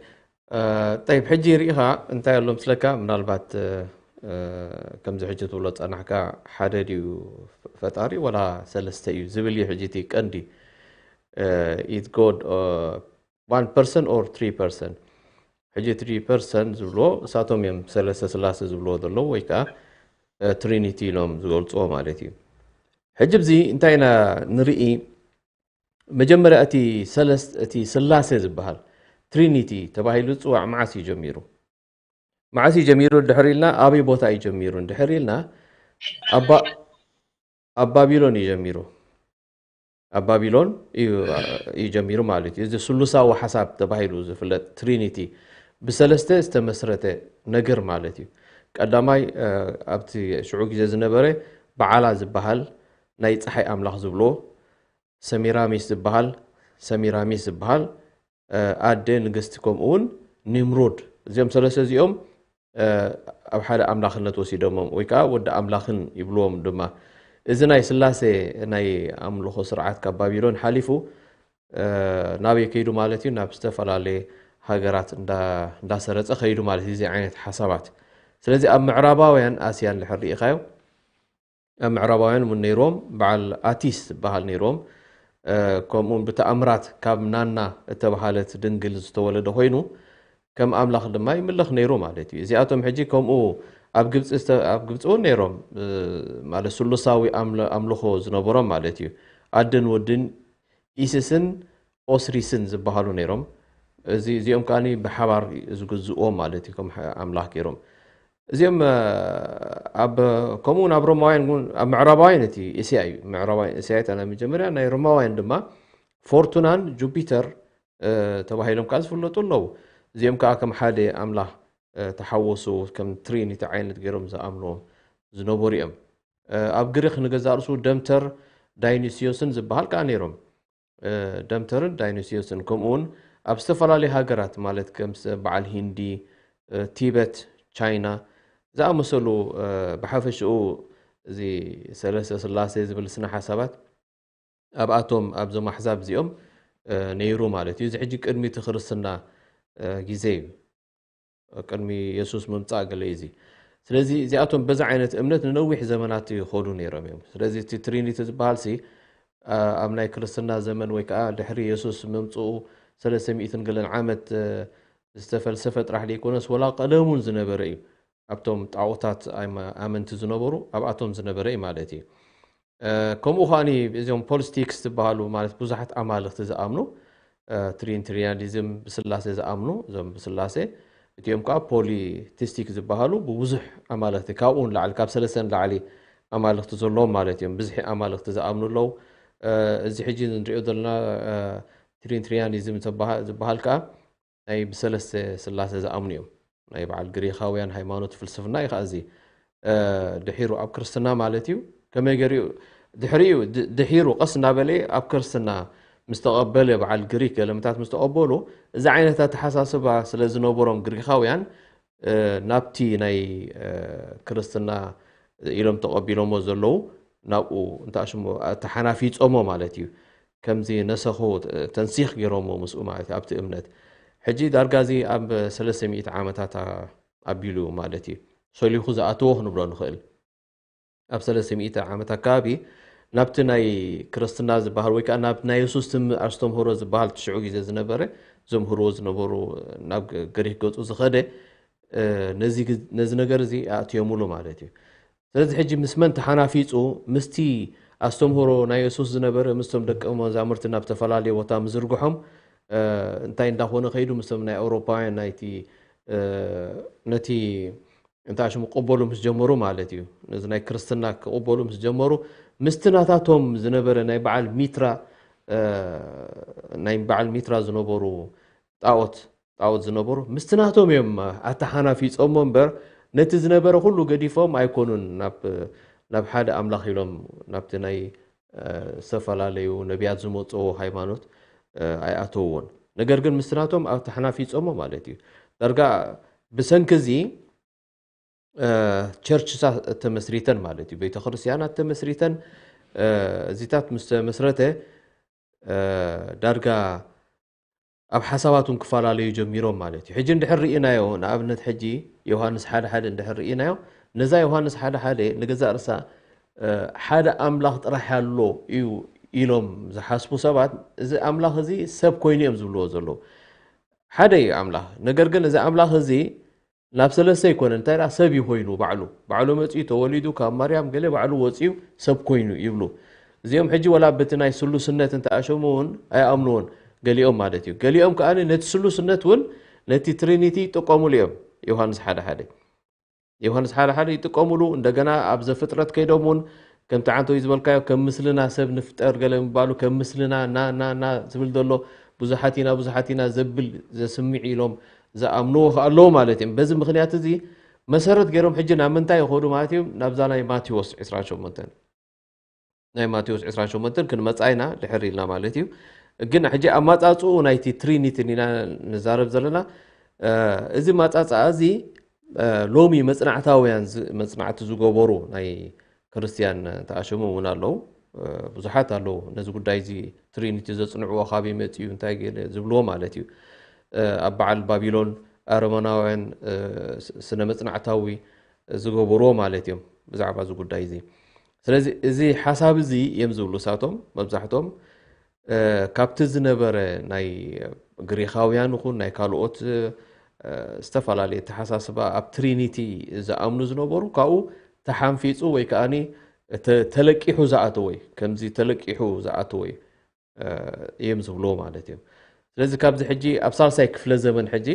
Uh, طيب ሕጂ ርኢኻ እንታይ ኣሎ ምስለካ ምናልባት uh, uh, ከምዚ ሕጂ ትብሎ ጸናሕካ ሓደ ድዩ ፈጣሪ ወላ ሰለስተ እዩ ዝብል እዩ ሕጂ እቲ ቀንዲ uh, is God uh, one person or three person ሕጂ three person ዝብልዎ እሳቶም እዮም ሰለስተ ስላሴ ዝብልዎ ዘለዉ ወይ ከዓ ትሪኒቲ ኢሎም ዝገልፅዎ ማለት እዩ። ሕጂ ብዚ እንታይ ኢና ንርኢ? መጀመርያ እቲ ሰለስተ እቲ ስላሴ ዝበሃል ትሪኒቲ ተባሂሉ ዝፅዋዕ መዓስ እዩ ጀሚሩ? መዓስ እዩ ጀሚሩ እንድሕር ኢልና ኣበይ ቦታ እዩ ጀሚሩ እንድሕር ኢልና ኣብ ባ- ኣብ ባቢሎን እዩ ጀሚሩ። ኣብ ባቢሎን እዩ እዩ ጀሚሩ ማለት እዩ። እዚ ስሉሳዊ ሓሳብ ተባሂሉ ዝፍለጥ ትሪኒቲ ብሰለስተ ዝተመስረተ ነገር ማለት እዩ። ቀዳማይ ኣብቲ ሽዑ ግዜ ዝነበረ በዓላ ዝበሃል ናይ ፀሓይ ኣምላኽ ዝብልዎ፣ ሰሚራሚስ ዝበሃል ሰሚራሚስ ዝበሃል ኣደ ንግስቲ ከምኡ እውን ኒምሩድ እዚኦም ሰለስተ እዚኦም ኣብ ሓደ ኣምላኽነት ወሲዶሞም ወይ ከዓ ወዲ ኣምላኽን ይብልዎም ድማ። እዚ ናይ ስላሴ ናይ ኣምልኾ ስርዓት ካብ ባቢሎን ሓሊፉ ናበይ ከይዱ ማለት እዩ? ናብ ዝተፈላለየ ሃገራት እንዳ- እንዳሰረፀ ከይዱ ማለት እዩ። እዚ ዓይነት ሓሳባት ስለዚ ኣብ ምዕራባውያን ኣስያ እንድሕር ርኢኻዮ ኣብ ምዕራባውያን እውን ነይሮም በዓል ኣቲስ ዝበሃል ነይሮም። ከምኡውን ብተኣምራት ካብ ናና እተባሃለት ድንግል ዝተወለደ ኮይኑ ከም ኣምላኽ ድማ ይምለኽ ነይሩ ማለት እዩ። እዚኣቶም ሕጂ ከምኡ ኣብ ግብፂ ዝተ- ኣብ ግብፂ እውን ነይሮም ማለት ስሉሳዊ ኣምለ- ኣምልኾ ዝነበሮም ማለት እዩ። ኣደን ወድን ኢስስን ኦስሪስን ዝበሃሉ ነይሮም። እዚ እዚኦም ከዓ ብሓባር ዝግዝእዎም ማለት እዩ ከም ኣምላኽ ገይሮም። እዚኦም ኣብ ከምኡውን ኣብ ሮማውያን እውን ኣብ ምዕራባውያን እቲ እስያ እዩ። ምዕራባውያን እስያ እታ ናይ መጀመርያ ናይ ሮማውያን ድማ ፎርቱናን ጁፒተር ተባሂሎም ከዓ ዝፍለጡ ኣለዉ። እዚኦም ከዓ ከም ሓደ ኣምላኽ ተሓወሱ ከም ትሪኒቲ ዓይነት ገይሮም ዝኣምንዎም ዝነበሩ እዮም። ኣብ ግሪክ ንገዛእ ርእሱ ደምተር ዳይኒስዮስን ዝበሃል ከዓ ነይሮም። ደምተርን ዳይኒስዮስን ከምኡውን ኣብ ዝተፈላለዩ ሃገራት ማለት ከም በዓል ሂንዲ፣ ቲበት፣ ቻይና ዝኣመሰሉ ብሓፈሽኡ እዚ ሰለስተ ስላሴ ዝብል ስነ ሓሳባት ኣብኣቶም ኣብዞም ኣሕዛብ እዚኦም ነይሩ ማለት እዩ። እዚ ሕጂ ቅድሚ እቲ ክርስትና ግዜ እዩ። ቅድሚ የሱስ ምምፃእ ገለ እዩ እዚ። ስለዚ እዚኣቶም በዚ ዓይነት እምነት ንነዊሕ ዘመናት ይኸዱ ነይሮም እዮም። ስለዚ እቲ ትሪኒቲ ዝበሃል ሲ ኣብ ናይ ክርስትና ዘመን ወይ ከዓ ድሕሪ የሱስ ምምፅኡ ሰለስተ ሚእትን ገለን ዓመት ዝተፈልሰፈ ጥራሕ ዘይኮነስ ወላ ቀደሙን ዝነበረ እዩ። ኣብቶም ጣዖታት ኣመንቲ ዝነበሩ ኣብኣቶም ዝነበረ እዩ ማለት እዩ። ከምኡ ከዓኒ እዚኦም ፖሊስቲክስ ዝበሃሉ ማለት ብዙሓት ኣማልኽቲ ዝኣምኑ ትሪንትሪያኒዝም ብስላሴ ዝኣምኑ እዞም ብስላሴ እቲኦም ከዓ ፖሊቲስቲክ ዝበሃሉ ብብዙሕ ኣማልኽቲ ካብኡ ንላዕሊ ካብ ሰለስተ ንላዕሊ ኣማልኽቲ ዘለዎም ማለት እዮም። ብዝሒ ኣማልኽቲ ዝኣምኑ ኣለዉ። እዚ ሕጂ ንሪኦ ዘለና ትሪንትሪያኒዝም ዝበሃል ከዓ ናይ ብሰለስተ ስላሴ ዝኣምኑ እዮም። ናይ በዓል ግሪኻውያን ሃይማኖት ፍልስፍና እዩ ከዓ እዚ ድሒሩ ኣብ ክርስትና ማለት እዩ። ከመይ ገሪኡ ድሕሪኡ ድሒሩ ቀስ እናበለ ኣብ ክርስትና ምስ ተቐበለ በዓል ግሪክ ገለምታት ምስ ተቐበሉ እዚ ዓይነት ኣተሓሳስባ ስለ ዝነበሮም ግሪኻውያን ናብቲ ናይ ክርስትና ኢሎም ተቐቢሎሞ ዘለዉ ናብኡ እንታይ ሽሙ ተሓናፊጾሞ ማለት እዩ። ከምዚ ነሰኹ ተንሲኽ ገይሮሞ ምስኡ ማለት እዩ ኣብቲ እምነት። ሕጂ ዳርጋ እዚ ኣብ ሰለስተ ሚእቲ ዓመታት ኣቢሉ ማለት እዩ ሰሊኹ ዝኣተዎ ክንብሎ ንኽእል። ኣብ ሰለስተ ሚእቲ ዓመት ኣካባቢ ናብቲ ናይ ክርስትና ዝበሃል ወይ ከዓ ናብ ናይ የሱስ ትም ኣስተምህሮ ዝበሃል ትሽዑ ግዜ ዝነበረ ዘምህርዎ ዝነበሩ ናብ ግሪክ ገፁ ዝኸደ ነዚ ነገር እዚ ኣእትዮምሉ ማለት እዩ። ስለዚ ሕጂ ምስ መን ተሓናፊፁ? ምስቲ ኣስተምህሮ ናይ የሱስ ዝነበረ ምስቶም ደቀ መዛሙርቲ ናብ ዝተፈላለየ ቦታ ምዝርግሖም እንታይ እንዳኾነ ከይዱ ምስቶም ናይ ኣውሮፓውያን ናይቲ ነቲ እንታይ ሽሙ ክቕበሉ ምስ ጀመሩ ማለት እዩ። ነዚ ናይ ክርስትና ክቕበሉ ምስ ጀመሩ ምስቲ ናታቶም ዝነበረ ናይ በዓል ሚትራ እ፣ ናይ በዓል ሚትራ ዝነበሩ ጣዖት ጣዖት ዝነበሩ ምስቲ ናቶም እዮም ኣተሓናፊጾሞ እምበር፣ ነቲ ዝነበረ ኩሉ ገዲፎም ኣይኮኑን ናብ ናብ ሓደ ኣምላኽ ኢሎም ናብቲ ናይ እ፣ ዝተፈላለዩ ነቢያት ዝመጽዎ ሃይማኖት እ፣ ኣይኣተውዎን። ነገር ግን ምስቲ ናቶም ኣተሓናፊጾሞ ማለት እዩ። ዳርጋ ብሰንኪ እዚ ቸርችታት ተመስሪተን ማለት እዩ። ቤተክርስትያናት ተመስሪተን። እ፣ እዚታት ምስ ተመስረተ እ፣ ዳርጋ ኣብ ሓሳባት እውን ክፈላለዩ ጀሚሮም ማለት እዩ። ሕጂ እንድሕር ርኢናዮ፣ ንኣብነት ሕጂ ዮሃንስ ሓደ ሓደ እንድሕር ርኢናዮ፣ ነዛ ዮሃንስ ሓደ ሓደ ንገዛእ ርሳ እ፣ ሓደ ኣምላኽ ጥራሕ ኣሎ እዩ ኢሎም ዝሓስቡ ሰባት፣ እዚ ኣምላኽ እዚ ሰብ ኮይኑ እዮም ዝብልዎ ዘለዉ። ሓደ እዩ ኣምላኽ። ነገር ግን እዚ ኣምላኽ እዚ ናብ ሰለስተ ኣይኮነ፣ እንታይ ደኣ ሰብ እዩ ኮይኑ ባዕሉ። ባዕሉ መጺኡ ተወሊዱ ካብ ማርያም ገለ ባዕሉ ወጺኡ ሰብ ኮይኑ ይብሉ። እዚኦም ሕጂ ወላ በቲ ናይ ስሉስነት እንተኣሸሙ እውን ኣይኣምንዎን፣ ገሊኦም ማለት እዩ። ገሊኦም ከኣ ነቲ ስሉስነት እውን ነቲ ትሪኒቲ ይጥቀሙሉ እዮም። ዮሃንስ ሓደ ሓደ። ዮሃንስ ሓደ ሓደ ይጥቀሙሉ። እንደገና ኣብ ዘፍጥረት ከይዶም እውን ከምቲ ዓንተዊ ዝበልካዮ ከም ምስልና ሰብ ንፍጠር ገለ ምባሉ ከም ምስልና ና ና ና ዝብል ዘሎ ብዙሓት ኢና ብዙሓት ኢና ዘብል ዘስምዕ ኢሎም ዝኣምንዎ ከ ኣለዉ ማለት እዮም። በዚ ምክንያት እዚ መሰረት ገይሮም ሕጂ ናብ ምንታይ ይኸዱ ማለት እዮም? ናብዛ ናይ ማቴዎስ ዕስራን ሸሞንተን ናይ ማቴዎስ ዕስራን ሸሞንተን ክንመጻ ኢና ድሕር ኢልና ማለት እዩ። ግን ሕጂ ኣማጻጽኡ ናይቲ ትሪኒቲ ኢና ንዛረብ ዘለና። እ፣ እዚ ማጻጻ እዚ እ፣ ሎሚ መጽናዕታውያን ዝ-፣ መጽናዕቲ ዝገበሩ ናይ ክርስትያን ተኣሸሙ እውን ኣለዉ። እ፣ ብዙሓት ኣለዉ። ነዚ ጉዳይ እዚ ትሪኒቲ ዘጽንዕዎ ካበይ መጺኡ እንታይ ገለ ዝብልዎ ማለት እዩ። እ፣ ኣብ በዓል ባቢሎን ኣረማናውያን፣ እ፣ ስ-፣ ስነ መጽናዕታዊ ዝገበርዎ ማለት እዮም ብዛዕባ እዚ ጉዳይ እዚ። ስለዚ እዚ ሓሳብ እዚ እዮም ዝብሉ እሳቶም መብዛሕትኦም። እ፣ ካብቲ ዝነበረ ናይ ግሪኻውያን ይኹን ናይ ካልኦት፣ እ፣ ዝተፈላለየ ኣተሓሳስባ ኣብ ትሪኒቲ ዝኣምኑ ዝነበሩ ካብኡ ተሓንፊጹ ወይ ከኣኒ ተ-፣ ተለቂሑ ዝኣተወ እዩ። ከምዚ ተለቂሑ ዝኣተወ እዩ፣ እ፣ እዮም ዝብልዎ ማለት እዮም። ስለዚ ካብዚ ሕጂ ኣብ ሳልሳይ ክፍለ ዘመን ሕጂ፣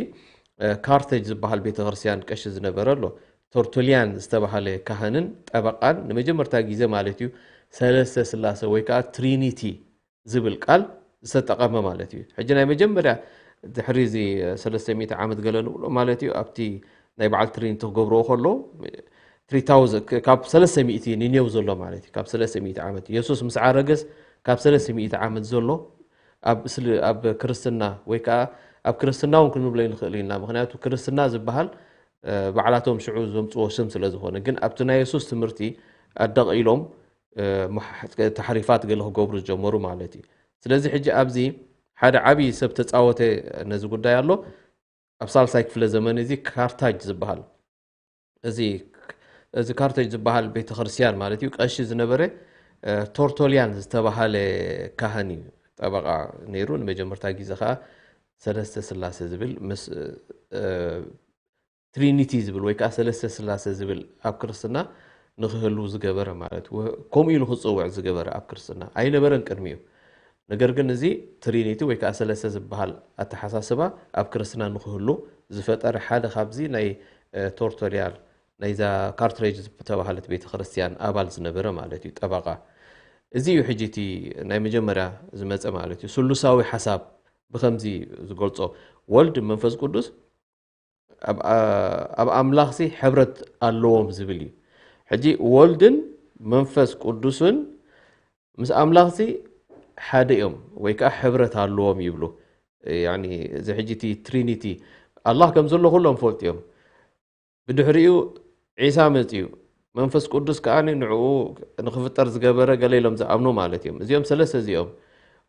እ፣ ካርተጅ ዝበሃል ቤተክርስትያን ቀሺ ዝነበረ ኣሎ። ቶርቶሊያን ዝተባሃለ ካህንን ጠበቃን ንመጀመርታ ግዜ ማለት እዩ ሰለስተ ስላሴ ወይ ከዓ ትሪኒቲ ዝብል ቃል ዝተጠቐመ ማለት እዩ። ሕጂ ናይ መጀመርያ ድሕሪ እዚ ሰለስተ ሚእቲ ዓመት ገለ ንብሎ ማለት እዩ፣ ኣብቲ ናይ በዓል ትሪኒቲ ክገብርዎ ከሎ፣ ትሪ ታውዘንድ፣ ካብ ሰለስተ ሚእቲ ንኔው ዘሎ ማለት እዩ። ካብ ሰለስተ ሚእቲ ዓመት፣ የሱስ ምስ ዓረገስ ካብ ሰለስተ ሚእቲ ዓመት ዘሎ ኣብ እስል-፣ ኣብ ክርስትና ወይ ከዓ ኣብ ክርስትና እውን ክንብሎ ይንኽእል ኢና። ምኽንያቱ ክርስትና ዝበሃል፣ እ፣ ባዕላቶም ሽዑ ዘምጽዎ ስም ስለ ዝኾነ። ግን ኣብቲ ናይ የሱስ ትምህርቲ ኣዳቒሎም፣ እ፣ መሕ-፣ ተሕሪፋት ገለ ክገብሩ ዝጀመሩ ማለት እዩ። ስለዚ ሕጂ ኣብዚ ሓደ ዓብዪ ሰብ ተጻወተ ነዚ ጉዳይ ኣሎ። ኣብ ሳልሳይ ክፍለ ዘመን እዚ ካርታጅ ዝበሃል፣ እዚ፣ እዚ ካርታጅ ዝበሃል ቤተክርስትያን ማለት እዩ፣ ቀሺ ዝነበረ፣ እ፣ ቶርቶሊያን ዝተባሃለ ካህን እዩ ጠበቃ ነይሩ። ንመጀመርታ ግዜ ከዓ ሰለስተ ስላሴ ዝብል ምስ፣ እ፣ ትሪኒቲ ዝብል ወይ ከዓ ሰለስተ ስላሴ ዝብል ኣብ ክርስትና ንክህሉ ዝገበረ ማለት እዩ። ከምኡ ኢሉ ክፅውዕ ዝገበረ ኣብ ክርስትና ኣይነበረን ቅድሚኡ። ነገር ግን እዚ ትሪኒቲ ወይ ከዓ ሰለስተ ዝበሃል ኣተሓሳስባ ኣብ ክርስትና ንክህሉ ዝፈጠረ ሓደ ካብዚ ናይ፣ እ፣ ቶርቶሊያን ናይዛ ካርትሬጅ ዝተባሃለት ቤተክርስትያን ኣባል ዝነበረ ማለት እዩ፣ ጠበቃ። እዚ እዩ ሕጂ እቲ ናይ መጀመርያ ዝመፀ ማለት እዩ። ስሉሳዊ ሓሳብ ብከምዚ ዝገልፆ፣ ወልድ፣ መንፈስ ቅዱስ ኣብ፣ ኣብ ኣምላኽሲ ሕብረት ኣለዎም ዝብል እዩ። ሕጂ ወልድን መንፈስ ቅዱስን ምስ ኣምላኽሲ ሓደ እዮም ወይ ከዓ ሕብረት ኣለዎም ይብሉ። ያኒ እዚ ሕጂ እቲ ትሪኒቲ ኣላህ ከም ዘሎ ኩሎም ፈልጡ እዮም። ብድሕሪኡ ዒሳ መጺኡ፣ መንፈስ ቅዱስ ከኣ ንዕኡ ንኽፍጠር ዝገበረ ገለ ኢሎም ዝኣምኑ ማለት እዮም። እዚኦም ሰለስተ እዚኦም።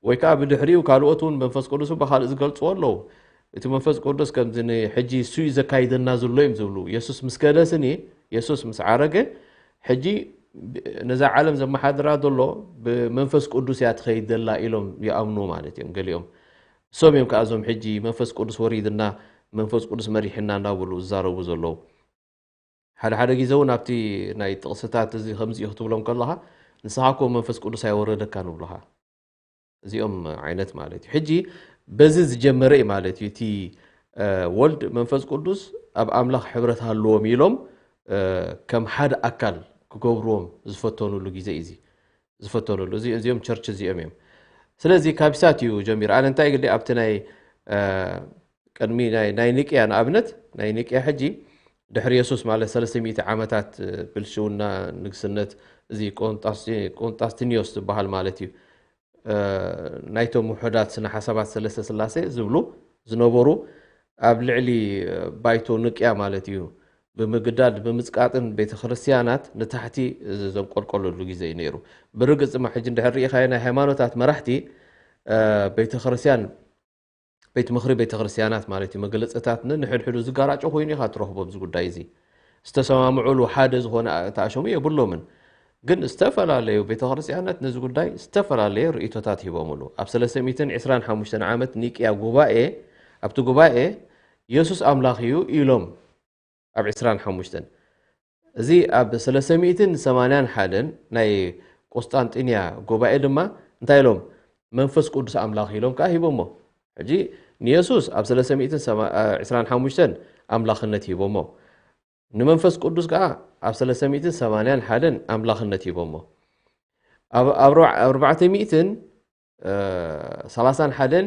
ወይ ከኣ ብድሕሪኡ ካልኦት እውን መንፈስ ቅዱስ ብኻልእ ዝገልጽዎ ኣለዉ። እቲ መንፈስ ቅዱስ ከምዚ ንሕጂ እሱ እዩ ዘካይደና ዘሎ እዮም ዝብሉ። የሱስ ምስ ከደ ስኒ፣ የሱስ ምስ ዓረገ፣ ሕጂ ብ-፣ ነዛ ዓለም ዘመሓድራ ዘሎ ብመንፈስ ቅዱስ እያ ትኸይድ ዘላ ኢሎም ይኣምኑ ማለት እዮም ገሊኦም። እሶም እዮም ከኣ እዞም ሕጂ መንፈስ ቅዱስ ወሪድና፣ መንፈስ ቅዱስ መሪሕና እናበሉ ዝዛረቡ ዘለዉ። ሓደ ሓደ ግዜ እውን ኣብቲ ናይ ጥቕስታት እዚ ከምዚ እዩ ክትብሎም ከለኻ፣ "ንስኻ እኮ መንፈስ ቅዱስ ኣይወረደካን" ይብሉኻ። እዚኦም ዓይነት ማለት እዩ። ሕጂ በዚ ዝጀመረ እዩ ማለት እዩ። እቲ፣ እ፣ ወልድ መንፈስ ቅዱስ ኣብ ኣምላኽ ሕብረት ሃለዎም ኢሎም፣ እ፣ ከም ሓደ ኣካል ክገብርዎም ዝፈተኑሉ ግዜ እዩ እዚ። ዝፈተኑሉ። እዚ፣ እዚኦም ቸርች እዚኦም እዮም። ስለዚ ካብ ሳት እዩ ጀሚሩ። ኣነ እንታይ ግዲ ኣብቲ ናይ ቅድሚ ናይ ኒቅያ ንኣብነት ናይ ኒቅያ ሕጂ ድሕሪ የሱስ ማለት ሰለስተ ሚእቲ ዓመታት ብልሽውና ንግስነት እዚ ቆንጣስቲኒዮስ ዝበሃል ማለት እዩ። ናይቶም ውሑዳት ስነ ሓሳባት ሰለስተ ስላሴ ዝብሉ ዝነበሩ ኣብ ልዕሊ ባይቶ ንቅያ ማለት እዩ ብምግዳድ ብምጽቃጥን ቤተ ክርስቲያናት ንታሕቲ ዘንቆልቆለሉ ግዜ እዩ ነይሩ። ብርግጽ ድማ ሕጂ እንድሕር ርኢኻዮ ናይ ሃይማኖታት መራሕቲ ቤተ ክርስቲያን ቤት ምኽሪ ቤተ ክርስቲያናት ማለት እዩ መግለፅታት ንሕድሕዱ ዝጋራጮ ኮይኑ ኢኻ ትረኽቦ ኣብዚ ጉዳይ እዚ ዝተሰማምዑሉ ሓደ ዝኾነ ተኣሸሙ የብሎምን። ግን ዝተፈላለዩ ቤተ ክርስቲያናት ነዚ ጉዳይ ዝተፈላለየ ርእቶታት ሂቦምሉ። ኣብ ሰለስተ ሚእትን ዕስራን ሓሙሽተን ዓመት ኒቅያ ጉባኤ ኣብቲ ጉባኤ የሱስ ኣምላኽ እዩ ኢሎም ኣብ ዕስራን ሓሙሽተን እዚ ኣብ ሰለስተ ሚእትን ሰማንያን ሓደን ናይ ቁስጣንጢንያ ጉባኤ ድማ እንታይ ኢሎም መንፈስ ቅዱስ ኣምላኽ ኢሎም ከዓ ሂቦሞ። ሕጂ ንየሱስ ኣብ ሰለስተ ሚእትን ዕስራን ሓሙሽተን ኣምላኽነት ሂቦሞ። ንመንፈስ ቅዱስ ከዓ ኣብ ሰለስተ ሚእትን ሰማንያን ሓደን ኣምላኽነት ሂቦሞ። ኣብ ኣርባዕተ ሚእትን ሰላሳን ሓደን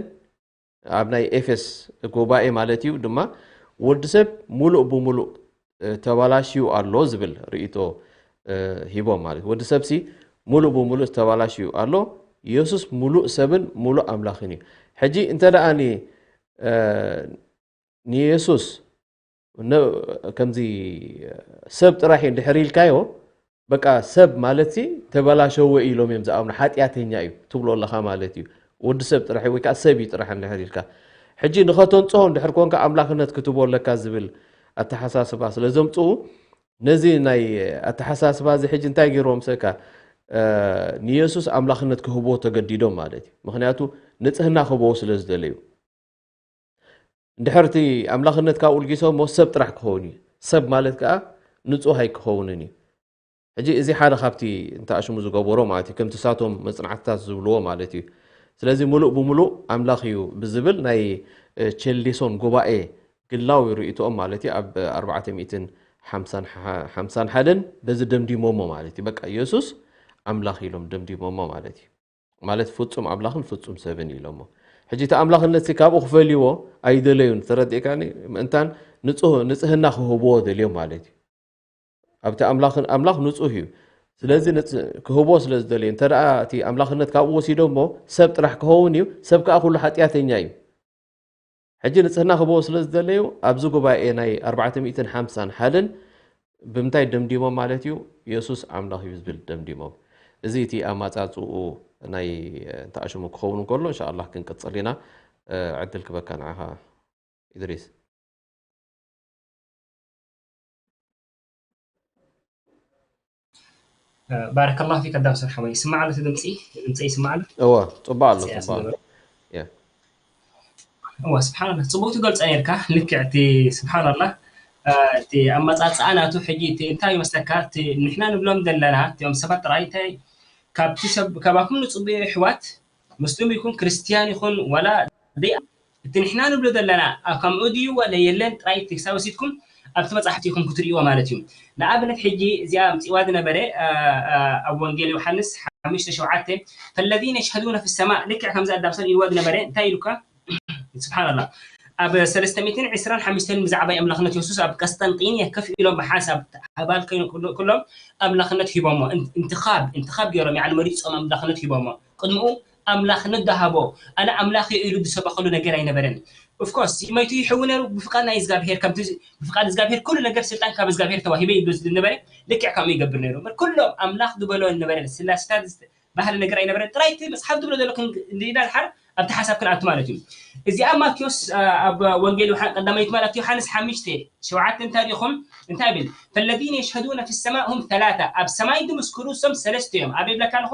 ኣብ ናይ ኤፌስ ጉባኤ ማለት እዩ ድማ ወዲ ሰብ ሙሉእ ብሙሉእ ተባላሽዩ ኣሎ ዝብል ርእቶ ሂቦም ማለት ወዲ ሰብ ሲ ሙሉእ ብሙሉእ ተባላሽዩ ኣሎ። ኢየሱስ ሙሉእ ሰብን ሙሉእ ኣምላኽን እዩ። ሕጂ እንተ ደኣ ንየሱስ ከምዚ ሰብ ጥራሕ እዩ እንድሕር ኢልካዮ በቃ ሰብ ማለት ሲ ተበላሸወ ኢሎም እዮም ዝኣምኑ ሓጢኣተኛ እዩ ትብሎ ኣለኻ ማለት እዩ። ወዲ ሰብ ጥራሕ ወይ ከዓ ሰብ እዩ ጥራሕ እንድሕር ኢልካ ሕጂ ንኸተንፅሆ እንድሕር ኮንካ ኣምላኽነት ክትቦ ኣለካ ዝብል ኣተሓሳስባ ስለ ዘምፅኡ ነዚ ናይ ኣተሓሳስባ እዚ ሕጂ እንታይ ገይርዎም ሰካ ንየሱስ ኣምላኽነት ክህብዎ ተገዲዶም ማለት እዩ። ምክንያቱ ንፅህና ክህብዎ ስለ ዝደለዩ እንድሕር እቲ ኣምላኽነት ካብኡ ልጊሶሞ ሰብ ጥራሕ ክኸውን እዩ። ሰብ ማለት ከዓ ንፁህ ኣይክኸውንን እዩ። ሕጂ እዚ ሓደ ካብቲ እንተኣሽሙ ዝገበሮ ማለት እዩ ከምቲ ሳቶም መፅናዕትታት ዝብልዎ ማለት እዩ። ስለዚ ሙሉእ ብሙሉእ ኣምላኽ እዩ ብዝብል ናይ ቼልዴሶን ጉባኤ ግላዊ ርእይቶኦም ማለት እዩ ኣብ ኣርባዕተ ሚእትን ሓምሳን ሓደን በዚ ደምዲሞሞ ማለት እዩ። በቃ ኢየሱስ ኣምላኽ ኢሎም ደምዲሞሞ ማለት እዩ። ማለት ፍጹም ኣምላኽን ፍጹም ሰብን ኢሎሞ። ሕጂ እቲ ኣምላኽነት ሲ ካብኡ ክፈልይዎ ኣይደለዩን። ተረዲእካኒ? ምእንታን ንጹህ ንጽህና ክህብዎ ደልዮም ማለት እዩ። ኣብቲ ኣምላኽን ኣምላኽ ንጹህ እዩ። ስለዚ ንጽ- ክህብዎ ስለ ዝደለዩ እንተ ደኣ እቲ ኣምላኽነት ካብኡ ወሲዶሞ ሰብ ጥራሕ ክኸውን እዩ። ሰብ ከኣ ኩሉ ሓጢኣተኛ እዩ። ሕጂ ንጽህና ክህብዎ ስለ ዝደለዩ ኣብዚ ጉባኤ ናይ ኣርባዕተ ሚእትን ሓምሳን ሓደን ብምንታይ ደምዲሞም ማለት እዩ? የሱስ ኣምላኽ እዩ ዝብል ደምዲሞም። እዚ እቲ ኣማጻጽኡ ናይ እንተኣሽሙ ክኸውን እንከሎ እንሻ ኣላህ ክንቅጽል ኢና። ዕድል ክበካ ንዓኻ ኢድሪስ። ባረከላሁ ፊክ ኣዳም ሰብ ሓወይ ይስማዕ ኣሎ እቲ ድምፂ ድምፂ ይስማዕ ኣሎ እወ ፅቡቅ ኣሎ ፅቡቅ ኣሎ ያ እወ ስብሓንላ ፅቡቅ ትገልፆ ነርካ ልክዕ እቲ ስብሓንላ እቲ ኣመፃፅኣ ናቱ ሕጂ እቲ እንታይ ይመስለካ እቲ ንሕና ንብሎም ዘለና እቲኦም ሰባት ጥራይ እንታይ ካብቲ ሰብ ካባኩም ንፅቡዮ ይሕዋት ሙስሊም ይኩን ክርስትያን ይኩን ዋላ እቲ ንሕና ንብሎ ዘለና ኣብ ከምኡ ድዩ ወለ የለን ጥራይ ክሳብ ወሲድኩም ኣብቲ መፅሓፍቲ ኢኹም ክትርእይዎ ማለት እዩ። ንኣብነት ሕጂ እዚኣ ኣምፅእዋ ዝነበረ ኣብ ወንጌል ዮሃንስ ሓሙሽተ ሸውዓተ ፈለዚነ የሽሀዱነ ፊ ሰማእ ልክዕ ከምዚ ኣዳም ሰብ ኢልዋ ዝነበረ እንታይ ኢሉካ? ስብሓንላ ኣብ ሰለስተ ሚእትን ዕስራን ሓሙሽተን ብዛዕባ ኣምላኽነት የሱስ ኣብ ቀስጠንጢንየ ከፍ ኢሎም ብሓንሳብ ኣባል ኮይኖም ኩሎም ኣምላኽነት ሂቦሞ እንትኻብ እንትኻብ ገይሮም ያዕኒ መሪፆም ኣምላኽነት ሂቦሞ ቅድምኡ ኣምላኽነት ዝሃቦ ኣነ ኣምላኽ እየ ኢሉ ዝሰበኸሉ ነገር ኣይነበረን። ኦፍኮርስ መይቱ ይሕዊ ነሩ ብፍቃድ ናይ እግዚኣብሄር ከምቲ ብፍቃድ እግዚኣብሄር ኩሉ ነገር ስልጣን ካብ እግዚኣብሄር ተዋሂበ ይብሉ ዝነበረ ልክዕ ከምኡ ይገብር ነሩ። ኩሎም ኣምላኽ ዝበሎ ነበረ ስላስታት ባህሊ ነገር ኣይነበረን። ጥራይ እቲ መፅሓፍ ዝብሎ ዘሎ ክንሪዳ ድሓር ኣብቲ ሓሳብ ክንኣቱ ማለት እዩ። እዚኣ ማቴዎስ ኣብ ወንጌል ቀዳማዊት መልእክቲ ዮሃንስ ሓሙሽተ ሸውዓተ እንታይ ዲኹም እንታይ ብል ፈለዚነ የሽሀዱነ ፊ ሰማእ ሁም ሰላታ ኣብ ሰማይ ዝምስክሩ እሶም ሰለስተ እዮም ኣበይ ይብለካ ኣለኹ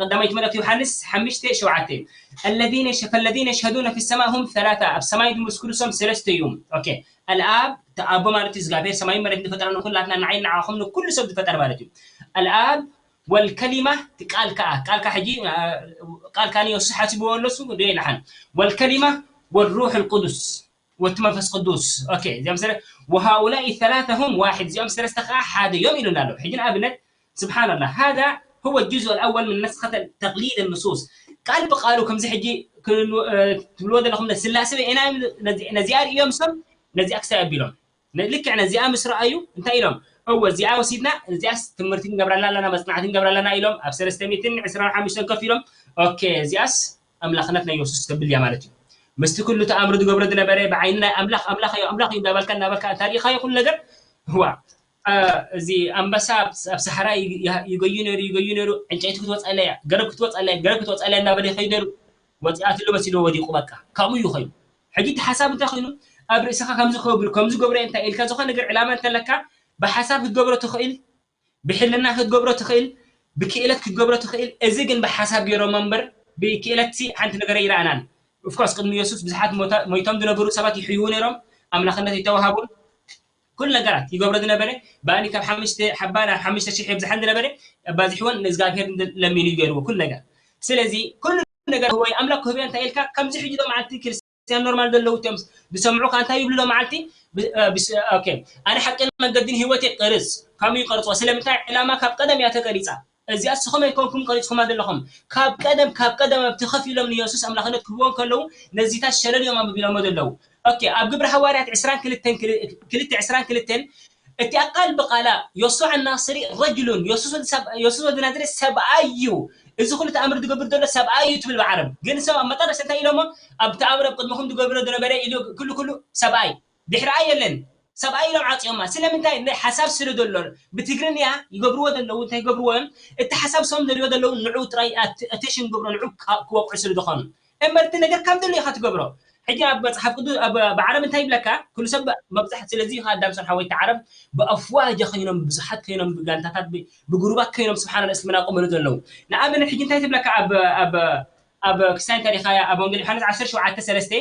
ቀዳማዊት መልእክቲ ዮሃንስ ሓሙሽተ ሸውዓተ الذين فالذين يشهدون في السماء هم ثلاثة ኣብ ሰማይ ዝምስክሩ እሶም ሰለስተ እዮም። ኦኬ الآب እቲ ኣቦ ማለት እዩ እግዚኣብሔር ሰማይን መሬትን ዝፈጠረ ንኩላትና ንዓይ ንዓኹም ንኩሉ ሰብ ዝፈጠረ ማለት እዩ። الآب والكلمة እቲ ቃል ከዓ ቃል ከዓ ሕጂ ቃል ከዓ ንየሱስ ሓሲብዎ ኣሎ እሱ ዶ የለሓን والكلمة والروح القدس ወቲ መንፈስ ቅዱስ ኦኬ እዚኦም ሰለ وهؤلاء الثلاثة هم واحد እዚኦም ሰለስተ ከዓ ሓደ እዮም ኢሉና ኣሎ። ሕጂ ንኣብነት ስብሓንላህ هذا هو الجزء الأول من مسألة تقليد النصوص. ቃል ብቃሉ ከምዚ ሕጂ ክን-፣ እ፣ ትብልዎ ዘለኹም ስላሴ ኢና ነዚ-፣ ነዚኣ ርእዮም ሰብ ነዚኣ ክሳይ ኣቢሎም። ን-፣ ልክዕ ነዚኣ ምስ ረኣዩ እንታይ ኢሎም? እወ፣ እዚኣ ወሲድና፣ እዚኣስ ትምህርቲ ክንገብረላ ኣለና፣ መጽናዕቲ ክንገብረላ ኣለና ኢሎም ኣብ ሰለስተ ሚእትን ዕስራን ሓሙሽተን ከፊሎም፣ ኦኬ፣ እዚኣስ ኣምላኽነት ናይ የሱስ ተብል እያ ማለት እዩ። ምስቲ ኩሉ ተኣምር ዝገብሮ ዝነበረ ብዓይኒ ናይ ኣምላኽ፣ ኣምላኽ እዩ፣ ኣምላኽ እዩ እንዳበልካ፣ እንዳበልካ፣ እንታ ርኢኻዮ ኩሉ ነገር፣ ህዋ፣ እ፣ እዚ ኣንበሳ ኣብ፣ ኣብ ሰሃራ ይ-፣ ይ-፣ ይገዩ ነይሩ፣ ይገዩ ነይሩ፣ ዕንጨይቲ ክትወጽኣላ እያ፣ ገረብ ክትወጽኣላ እያ፣ ገረብ ክትወጽኣላ እያ እንዳበለ ይኸይድ ነይሩ። ወጺኣትሉ መሲሉ ወዲቑ በቃ። ካብኡ እዩ ኮይኑ። ሕጂ እቲ ሓሳብ እንታይ ኮይኑ? ኣብ ርእስኻ ከምዚ ክገብር፣ ከምዚ ገብረ እንታይ ኢልካ ዝኾነ ነገር ዕላማ እንተለካ፣ ብሓሳብ ክትገብሮ ትኽእል፣ ብሕልና ክትገብሮ ትኽእል፣ ብክእለት ክትገብሮ ትኽእል። እዚ ግን ብሓሳብ ገይሮሞ እምበር ብክእለት ሲ ሓንቲ ነገር ኣይረኣናን። ኦፍኮርስ ቅድሚ የሱስ ብዙሓት ሞታ-፣ ሞይቶም ዝነበሩ ሰባት ይሕይዉ ነይሮም፣ ኣምላኽነት ይተዋሃቡን ኩሉ ነገራት ይገብሮ ዝነበረ፣ ብኣኒ ካብ ሓሙሽተ ሓባ ናብ ሓሙሽተ ሽሕ የብዝሓን ዝነበረ፣ ኣባዚሕዎን ንእግዚኣብሔር ለሚኑ ይገርዎ ኩሉ ነገር። ስለዚ ኩሉ ነገር ወይ ኣምላኽ ክህብዮ እንታይ ኢልካ፣ ከምዚ ሕጂ ዶ መዓልቲ ክርስትያን ኖርማል ዘለዉ እቶም ዝሰምዑኻ እንታይ ይብሉ ዶ መዓልቲ? ብ-፣ እ፣ ብስ-፣ ኦኬ፣ ኣነ ሓቅን መንገድን ህይወት እየ ቅርጽ፣ ከምኡ ይቀርጽዎ። ስለምንታይ? ዕላማ ካብ ቀደም እያ ተቀሪጻ። እዚኣ ንስኹም ኣይኮንኩም ቀሪጽኩማ ዘለኹም። ካብ ቀደም፣ ካብ ቀደም ኣብቲ ከፊሎም ንየሱስ ኣምላኽነት ክህብዎ ከለዉ ነዚታት ሸለል እዮም ኣንቢሎሞ ዘለዉ። ኦኬ፣ ኣብ ግብሪ ሃዋርያት ዕስራን ክልተን ክል-፣ ክልተ ዕስራን ክልተን እቲኣ ቃል ብቃላ የሱዕ ኣናስሪ ረጅሉን፣ የሱስ ወዲ ሰብ-፣ የሱስ ወዲ ናዝሬት ሰብኣይ እዩ፣ እዚ ኩሉ ተኣምር ዝገብር ዘሎ ሰብኣይ እዩ ትብል ብዓረብ። ግን ሰብ ኣብ መጠረስ እንታይ ኢሎሞ? ኣብ ተኣምር ኣብ ቅድመኹም ዝገብሮ ዝነበረ ኢሉ ኩሉ ኩሉ ሰብኣይ ድሕሪኣ የለን። ሰብኣይ ኢሎም ዓጽዮማ። ስለምንታይ? ናይ ሓሳብ ስለ ዘሎ። ብትግርኛ ይገብርዎ ዘለዉ፣ እንታይ ይገብርዎ እዮም? እቲ ሓሳብ ሰም ዘልዎ ዘለዉ ንዑ ጥራይ ኣት-፣ ኣቴንሽን ገብሮ፣ ንዑ ካ-፣ ክወቅዑ ስለ ዝኾኑ። እምበር እቲ ነገር ካብ ደሎ ኢኻ ትገብሮ። ሕጂ ኣብ መጽሓፍ ቅዱስ፣ ኣብ፣ ብዓረብ እንታይ ይብለካ? ኩሉ ሰብ መብዛሕት-፣ ስለዚ ኢኻ ኣዳም ሰን ሓወይቲ ዓረብ ብኣፍዋጅ ኮይኖም፣ ብዙሓት ኮይኖም፣ ብጋንታታት፣ ብ-፣ ብጉሩባት ኮይኖም ስብሓን እስልምና ቆመሉ ዘለዉ። ንኣብነት ሕጂ እንታይ ትብለካ? ኣብ፣ ኣብ፣ ኣብ ክስታይ እንታይ ዲኻ? ኣብ ወንጌል ዮሃንስ ዓሰርተ ሸውዓተ ሰለስተ፣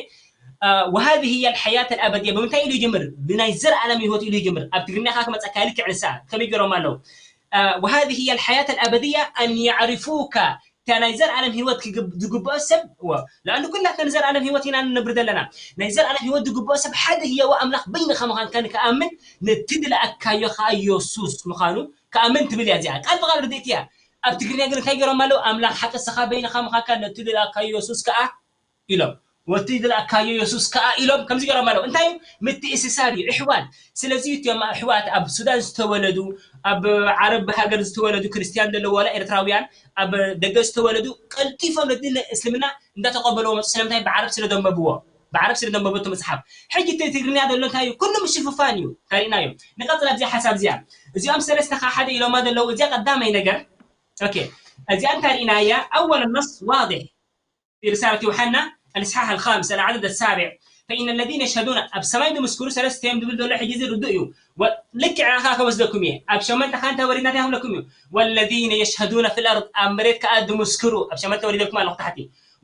አ፣ "وهذه هي الحياة الأبدية"። ብምንታይ ኢሉ ይጅምር? ብናይ ዘርኣለም ህይወት ኢሉ ይጅምር። ኣብ ትግርኛ ከኣ ክመጸካ ልክዕ ንሳ። ከመይ ገይሮም ኣለዉ? አ፣ "وهذه هي الحياة الأبدية أن يعرفوك"። እታ ናይ ዘርኣለም ህይወት ክግብ-፣ ዝግብኦ ሰብ፣ ወ-፣ ለኣንዱ ኩላትና ንዘርኣለም ህይወት ኢና ንነብር ዘለና። ናይ ዘርኣለም ህይወት ዝግብኦ ሰብ ሓደ ህያው ኣምላኽ በይንኻ ምዃንካ ንክኣምን፣ ነቲ ዝለኣካዮ ከኣ የሱስ ምዃኑ ክኣምን ትብል እያ እዚኣ። ቃል ብቓል ርድእቲ እያ። ኣብ ትግርኛ ግን እንታይ ገይሮም ኣለዉ? ኣምላኽ ሓቂ ንስኻ በይንኻ ምዃንካ፣ ነቲ ዝለኣካዮ የሱስ ከኣ ኢሎም። ወቲ ዝለኣካዮ የሱስ ከኣ ኢሎም ከምዚ ገይሮም ኣለዉ። እንታይ እዩ? ምትእስሳር እዩ፣ እሕዋት። ስለዚ እዩ እቲኦም ኣሕዋት ኣብ ሱዳን ዝተወለዱ፣ ኣብ ዓረብ ሃገር ዝተወለዱ ክርስትያን ዘለዉ ዋላ ኤርትራውያን ኣብ ደገ ዝተወለዱ ቀልጢፎም ነቲ እስልምና እንዳተቐበልዎ መጹ። ስለምንታይ? ብዓረብ ስለ ዘንበብዎ። ብዓረብ ስለ ዘንበበቶ መጽሓፍ። ሕጂ እቲ ትግርኛ ዘሎ እንታይ እዩ? ኩሉ ምሽፍፋን እዩ። ተሪእናዮ። ንቐጽል ኣብዚኣ ሓሳብ እዚኣ። እዚኦም ሰለስተ ከኣ ሓደ ኢሎማ ዘለዉ። እዚኣ ቀዳማይ ነገር። ኦኬ። እዚኣ እንታይ ርኢናያ? أول النص واضح في رسالة يوحنا الإصحاح الخامس العدد السابع، فإن الذين يشهدون، ኣብ ሰማይ ዝምስክሩ ሰለስተ እዮም ዝብል ዘሎ። ሕጂ እዚ ርዱእ እዩ። ወ-፣ ልክዕ ኣኻ ከወስደኩም እየ። ኣብ ሸመንተ ከኣ እንታይ ወሪድና እንታይ ክብለኩም እዩ? والذين يشهدون في الأرض፣ ኣብ መሬት ከኣ ዝምስክሩ። ኣብ ሸመንተ ወሪደኩም ኣለኹ ታሕቲ።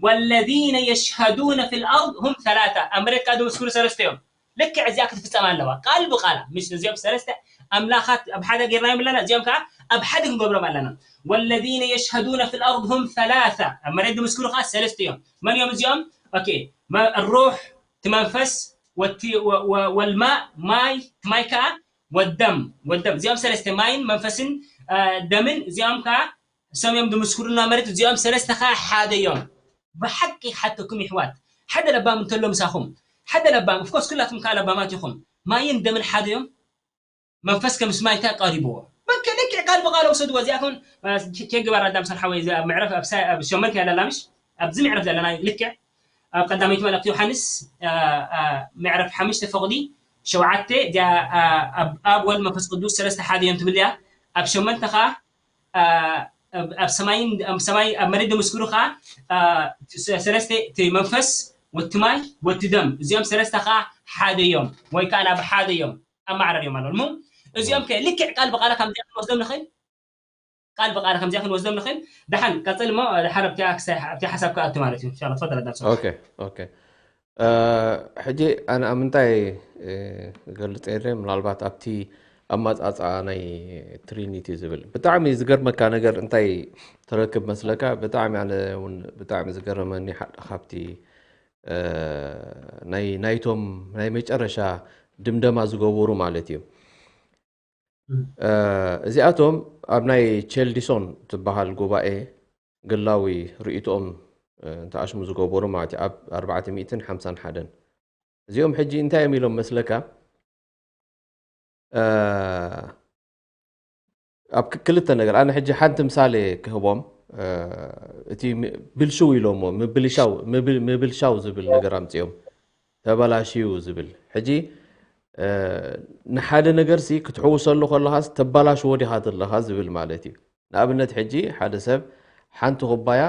والذين يشهدون في الأرض هم ثلاثة، ኣብ መሬት ከኣ ዝምስክሩ ሰለስተ እዮም። ልክዕ እዚኣ ክትፍጸም ኣለዋ። ቃል ብቓል፣ ምሽ እዚኦም ሰለስተ ኣምላኻት ኣብ ሓደ ጌርናዮም ኣለና፣ እዚኦም ከኣ ኣብ ሓደ ክንገብሮም ኣለና። والذين يشهدون في الأرض هم ثلاثة، ኣብ መሬት ዝምስክሩ ከኣ ሰለስተ እዮም። መን እዮም እዚኦም? ኦኬ፣ መ-፣ الروح፣ እቲ መንፈስ፣ ወቲ-፣ ወ-፣ ወ-፣ والماء፣ ማይ፣ እቲ ማይ ከኣ والدم، والدم። እዚኦም ሰለስተ፣ ማይን መንፈስን፣ አ፣ ደምን፣ እዚኦም ከኣ ሰም እዮም ዝምስክሩና ማለት፣ እዚኦም ሰለስተ ከኣ ሓደ እዮም። ብሓቂ ክሓተኩም ይሕዋት፣ ሓደ ለባም እንተሎ ምሳኹም፣ ሓደ ለባም፣ ኦፍኮርስ ኩላትኩም ከኣ ለባማት ኢኹም። ማይን ደምን ሓደ እዮም። መንፈስ ከም ስማይታ ቀሪብዎ። በቃ ልክዕ ቃል ብቃል ውሰድዎ። እዚኣኹም፣ አ፣ ቼ-፣ ቼ ግባር ኣዳም ሰን ሓወይ፣ እዚ ኣብ ምዕራፍ፣ ኣብ ሳ-፣ ኣብ ሸመንተ እያ ዘላ፣ ምሽ? ኣብዚ ምዕራፍ ዘለና ልክዕ ኣብ ቀዳመይቲ መልእኽቲ ዮሃንስ፣ አ፣ አ፣ ምዕራፍ ሓሙሽተ ፈቕዲ ሸውዓተ፣ እዚኣ፣ አ፣ ኣብ፣ ኣብ ወልድ መንፈስ ቅዱስ ሰለስተ ሓደ እዮም ትብል እያ። ኣብ ሸመንተ ኸኣ፣ አ፣ ኣብ፣ ኣብ ሰማይን፣ ኣብ ሰማይ፣ ኣብ መሬት ዝምስክሩ ኸኣ፣ አ፣ ሰ-፣ ሰለስተ፣ እቲ መንፈስ፣ ወቲ ማይ፣ ወቲ ደም፣ እዚኦም ሰለስተ ኸኣ ሓደ እዮም፣ ወይ ከኣ ናብ ሓደ እዮም፣ ኣመዓራርዮም ኣለዉ። እሞ እዚኦም ከ ልክዕ ቃል ብቃል ከምዚኣ ክንወስዶም ንኽእል? ቃል ብቃል ከምዚኣ ክንወስዶም ንኽእል? ደሓን ቀጽል እሞ፣ ደሓር ኣብቲ ክሳይ፣ ኣብቲ ሓሳብ ክኣቱ ማለት እዩ። ኢንሻላህ፣ ትፈደል ኣዳም ሰን። ኦኬ፣ ኦኬ። እ፣ ሕጂ ኣነ ኣብ ምንታይ፣ እ፣ ክገልጽ እየ፣ ምናልባት ኣብቲ ኣመጻጽኣ ናይ ትሪኒቲ ዝብል ብጣዕሚ ዝገርመካ ነገር እንታይ ትረክብ መስለካ? ብጣዕሚ ኣነ እውን ብጣዕሚ ዝገረመኒ ሓደ ካብቲ፣ እ፣ ናይ፣ ናይቶም ናይ መጨረሻ ድምደማ ዝገበሩ ማለት እዩ። እም። እ፣ እዚኣቶም ኣብ ናይ ቸልዲሶን ትበሃል ጉባኤ ግላዊ ርእይቶኦም እንተኣሽሙ ዝገበሩ ማለት እዩ ኣብ ኣርባዕተ ሚእትን ሓምሳን ሓደን። እዚኦም ሕጂ እንታይ እዮም ኢሎም መስለካ? ኣብ ክልተ ነገር ኣነ ሕጂ ሓንቲ ምሳሌ ክህቦም። እቲ ብልሽው ኢሎሞ ምብልሻው ዝብል ነገር ኣምፅኦም፣ ተበላሽዩ ዝብል። ሕጂ ንሓደ ነገር ሲ ክትሕውሰሉ ከለኻስ ተበላሽዎ ዲኻ ዘለኻ ዝብል ማለት እዩ። ንኣብነት ሕጂ ሓደ ሰብ ሓንቲ ኩባያ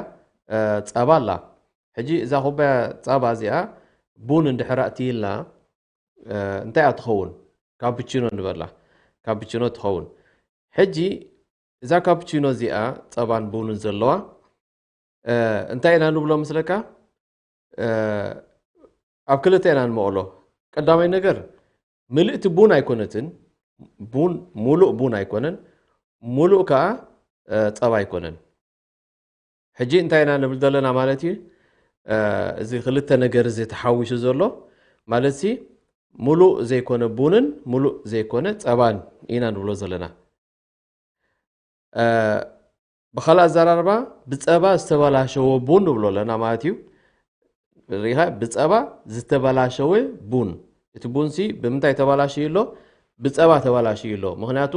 ጸባ ኣላ። ሕጂ እዛ ኩባያ ጸባ እዚኣ ቡን እንድሕር ኣእትይልና እንታይ እያ ትኸውን? ካፕቺኖ ንበላ። ካፕቺኖ ትኸውን። ሕጂ እዛ ካፕቺኖ እዚኣ ጸባን ቡንን ዘለዋ እንታይ ኢና ንብሎ ምስለካ? ኣብ ክልተ ኢና ንመቕሎ። ቀዳማይ ነገር ምልእቲ ቡን ኣይኮነትን። ቡን፣ ሙሉእ ቡን ኣይኮነን፣ ሙሉእ ከዓ ጸባ ኣይኮነን። ሕጂ እንታይ ኢና ንብል ዘለና ማለት እዩ? እዚ ክልተ ነገር እዚ ተሓዊሱ ዘሎ ማለት ሲ ሙሉእ ዘይኮነ ቡንን ሙሉእ ዘይኮነ ጸባን ኢና ንብሎ ዘለና። ብኻልእ ኣዘራርባ ብጸባ ዝተበላሸወ ቡን ንብሎ ኣለና ማለት እዩ። ሪኻ ብጸባ ዝተበላሸወ ቡን። እቲ ቡንሲ ብምንታይ ተበላሽዩ ኣሎ? ብጸባ ተበላሽዩ ኣሎ። ምኽንያቱ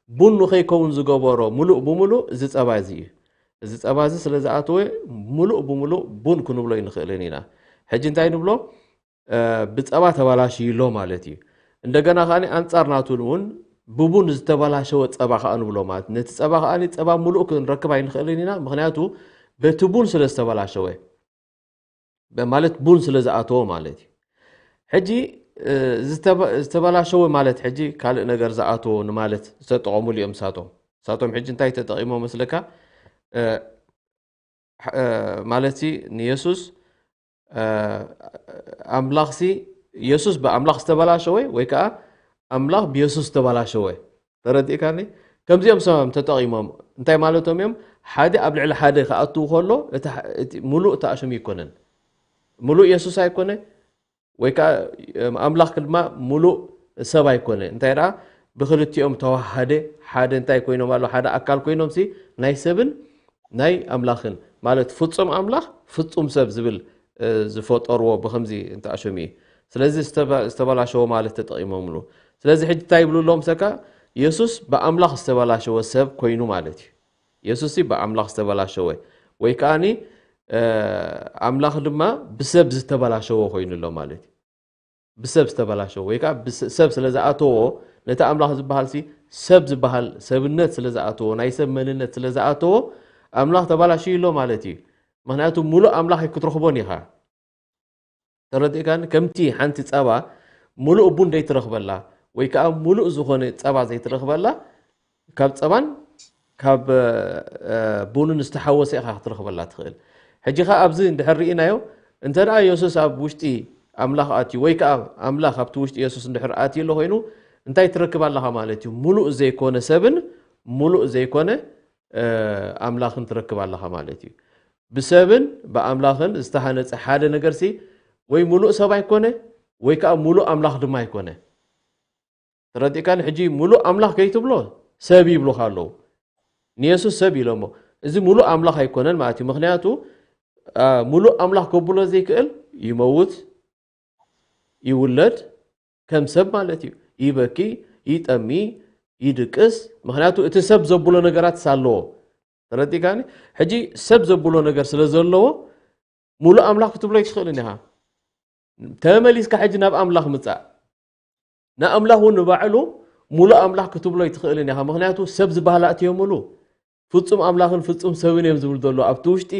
ቡን ንኸይከውን ዝገበሮ ሙሉእ ብምሉእ እዚ ጸባ እዚ እዩ። እዚ ጸባ እዚ ስለ ዝኣተወ ሙሉእ ብምሉእ ቡን ክንብሎ ይንኽእልን ኢና። ሕጂ እንታይ ንብሎ? ብጸባ ተባላሽይሎ ማለት እዩ። እንደገና ከኣ ኣንጻር ናቱ እውን ብቡን ዝተባላሸወ ጸባ ከኣ ንብሎ ማለት ነቲ ጸባ ከኣ ጸባ ሙሉእ ክንረክብ ኣይንኽእልን ኢና። ምኽንያቱ በቲ ቡን ስለ ዝተባላሸወ ማለት ቡን ስለ ዝኣተዎ ማለት እዩ። ሕጂ ዝተባላሸወ ማለት ሕጂ ካልእ ነገር ዝኣተዎ ንማለት ዝተጠቐሙሉ እዮም። ሳቶም ሳቶም ሕጂ እንታይ ተጠቒሞ መስለካ? ማለት ንየሱስ ኣምላኽሲ የሱስ ብኣምላኽ ዝተበላሸወ ወይ ከዓ ኣምላኽ ብየሱስ ዝተበላሸወ? ተረዲእካኒ? ከምዚኦም ሰባም ተጠቒሞም እንታይ ማለቶም እዮም? ሓደ ኣብ ልዕሊ ሓደ ክኣትዉ ከሎ ሙሉእ ተኣሽሙ ይኮነን። ሙሉእ የሱስ ኣይኮነ ወይ ከዓ ኣምላኽ ድማ ሙሉእ ሰብ ኣይኮነ። እንታይ ደኣ ብክልቲኦም ተዋሃደ ሓደ እንታይ ኮይኖም ኣሎ ሓደ ኣካል ኮይኖም ሲ ናይ ሰብን ናይ ኣምላኽን ማለት ፍጹም ኣምላኽ ፍጹም ሰብ ዝብል ዝፈጠርዎ ብከምዚ እንተኣሸሙ እዩ። ስለዚ ዝተበላሸወ ማለት ተጠቂሞምሉ። ስለዚ ሕጂ እንታይ ይብሉ ኣለዎም ሰካ? የሱስ ብኣምላኽ ዝተበላሸወ ሰብ ኮይኑ ማለት እዩ። የሱስ ብኣምላኽ ዝተበላሸወ ወይ ከዓኒ ኣምላኽ ድማ ብሰብ ዝተበላሸወ ኮይኑ ኣሎ ማለት እዩ። ብሰብ ዝተበላሸወ ወይ ከዓ ሰብ ስለ ዝኣተዎ ነቲ ኣምላኽ ዝበሃል ሲ ሰብ ዝበሃል ሰብነት ስለ ዝኣተዎ ናይ ሰብ መንነት ስለ ዝኣተዎ ኣምላኽ ተባላሽዩ ኣሎ ማለት እዩ። ምክንያቱ ሙሉእ ኣምላኽ ኣይክትረኽቦን ኢኻ። ተረዲእካኒ? ከምቲ ሓንቲ ጸባ ሙሉእ ቡን ዘይትረኽበላ ወይ ከዓ ሙሉእ ዝኾነ ጸባ ዘይትረኽበላ ካብ ጸባን ካብ ቡንን ዝተሓወሰ ኢኻ ክትረኽበላ ትኽእል። ሕጂ ኸ ኣብዚ እንድሕር ርኢናዮ እንተ ደኣ የሱስ ኣብ ውሽጢ ኣምላኽ ኣትዩ ወይ ከዓ ኣምላኽ ኣብቲ ውሽጢ የሱስ እንድሕር ኣትዩ ኣሎ ኮይኑ እንታይ ትረክብ ኣለኻ ማለት እዩ? ሙሉእ ዘይኮነ ሰብን ሙሉእ ዘይኮነ ኣምላኽን ትረክብ ኣለኻ ማለት እዩ። ብሰብን ብኣምላኽን ዝተሃነፀ ሓደ ነገርሲ ወይ ሙሉእ ሰብ ኣይኮነ ወይ ከዓ ሙሉእ ኣምላኽ ድማ ኣይኮነ። ተረዲእካኒ? ሕጂ ሙሉእ ኣምላኽ ከይትብሎ ሰብ ይብሉኻ ኣለዉ። ንየሱስ ሰብ ኢሎሞ። እዚ ሙሉእ ኣምላኽ ኣይኮነን ማለት እዩ። ምክንያቱ ሙሉእ ኣምላኽ ከብሎ ዘይክእል ይመውት፣ ይውለድ፣ ከም ሰብ ማለት እዩ። ይበኪ፣ ይጠሚ፣ ይድቅስ። ምክንያቱ እቲ ሰብ ዘብሎ ነገራት ኣለዎ። ተረዲእካኒ? ሕጂ ሰብ ዘብሎ ነገር ስለ ዘለዎ ሙሉእ ኣምላኽ ክትብሎ ኣይትኽእልን ኢኻ። ተመሊስካ ሕጂ ናብ ኣምላኽ ምጻእ። ንኣምላኽ እውን ንባዕሉ ሙሉእ ኣምላኽ ክትብሎ ኣይትኽእልን ኢኻ። ምክንያቱ ሰብ ዝበሃል ኣእትዮምሉ። ፍጹም ኣምላኽን ፍጹም ሰብን እዮም ዝብሉ ዘሎ ኣብቲ ውሽጢ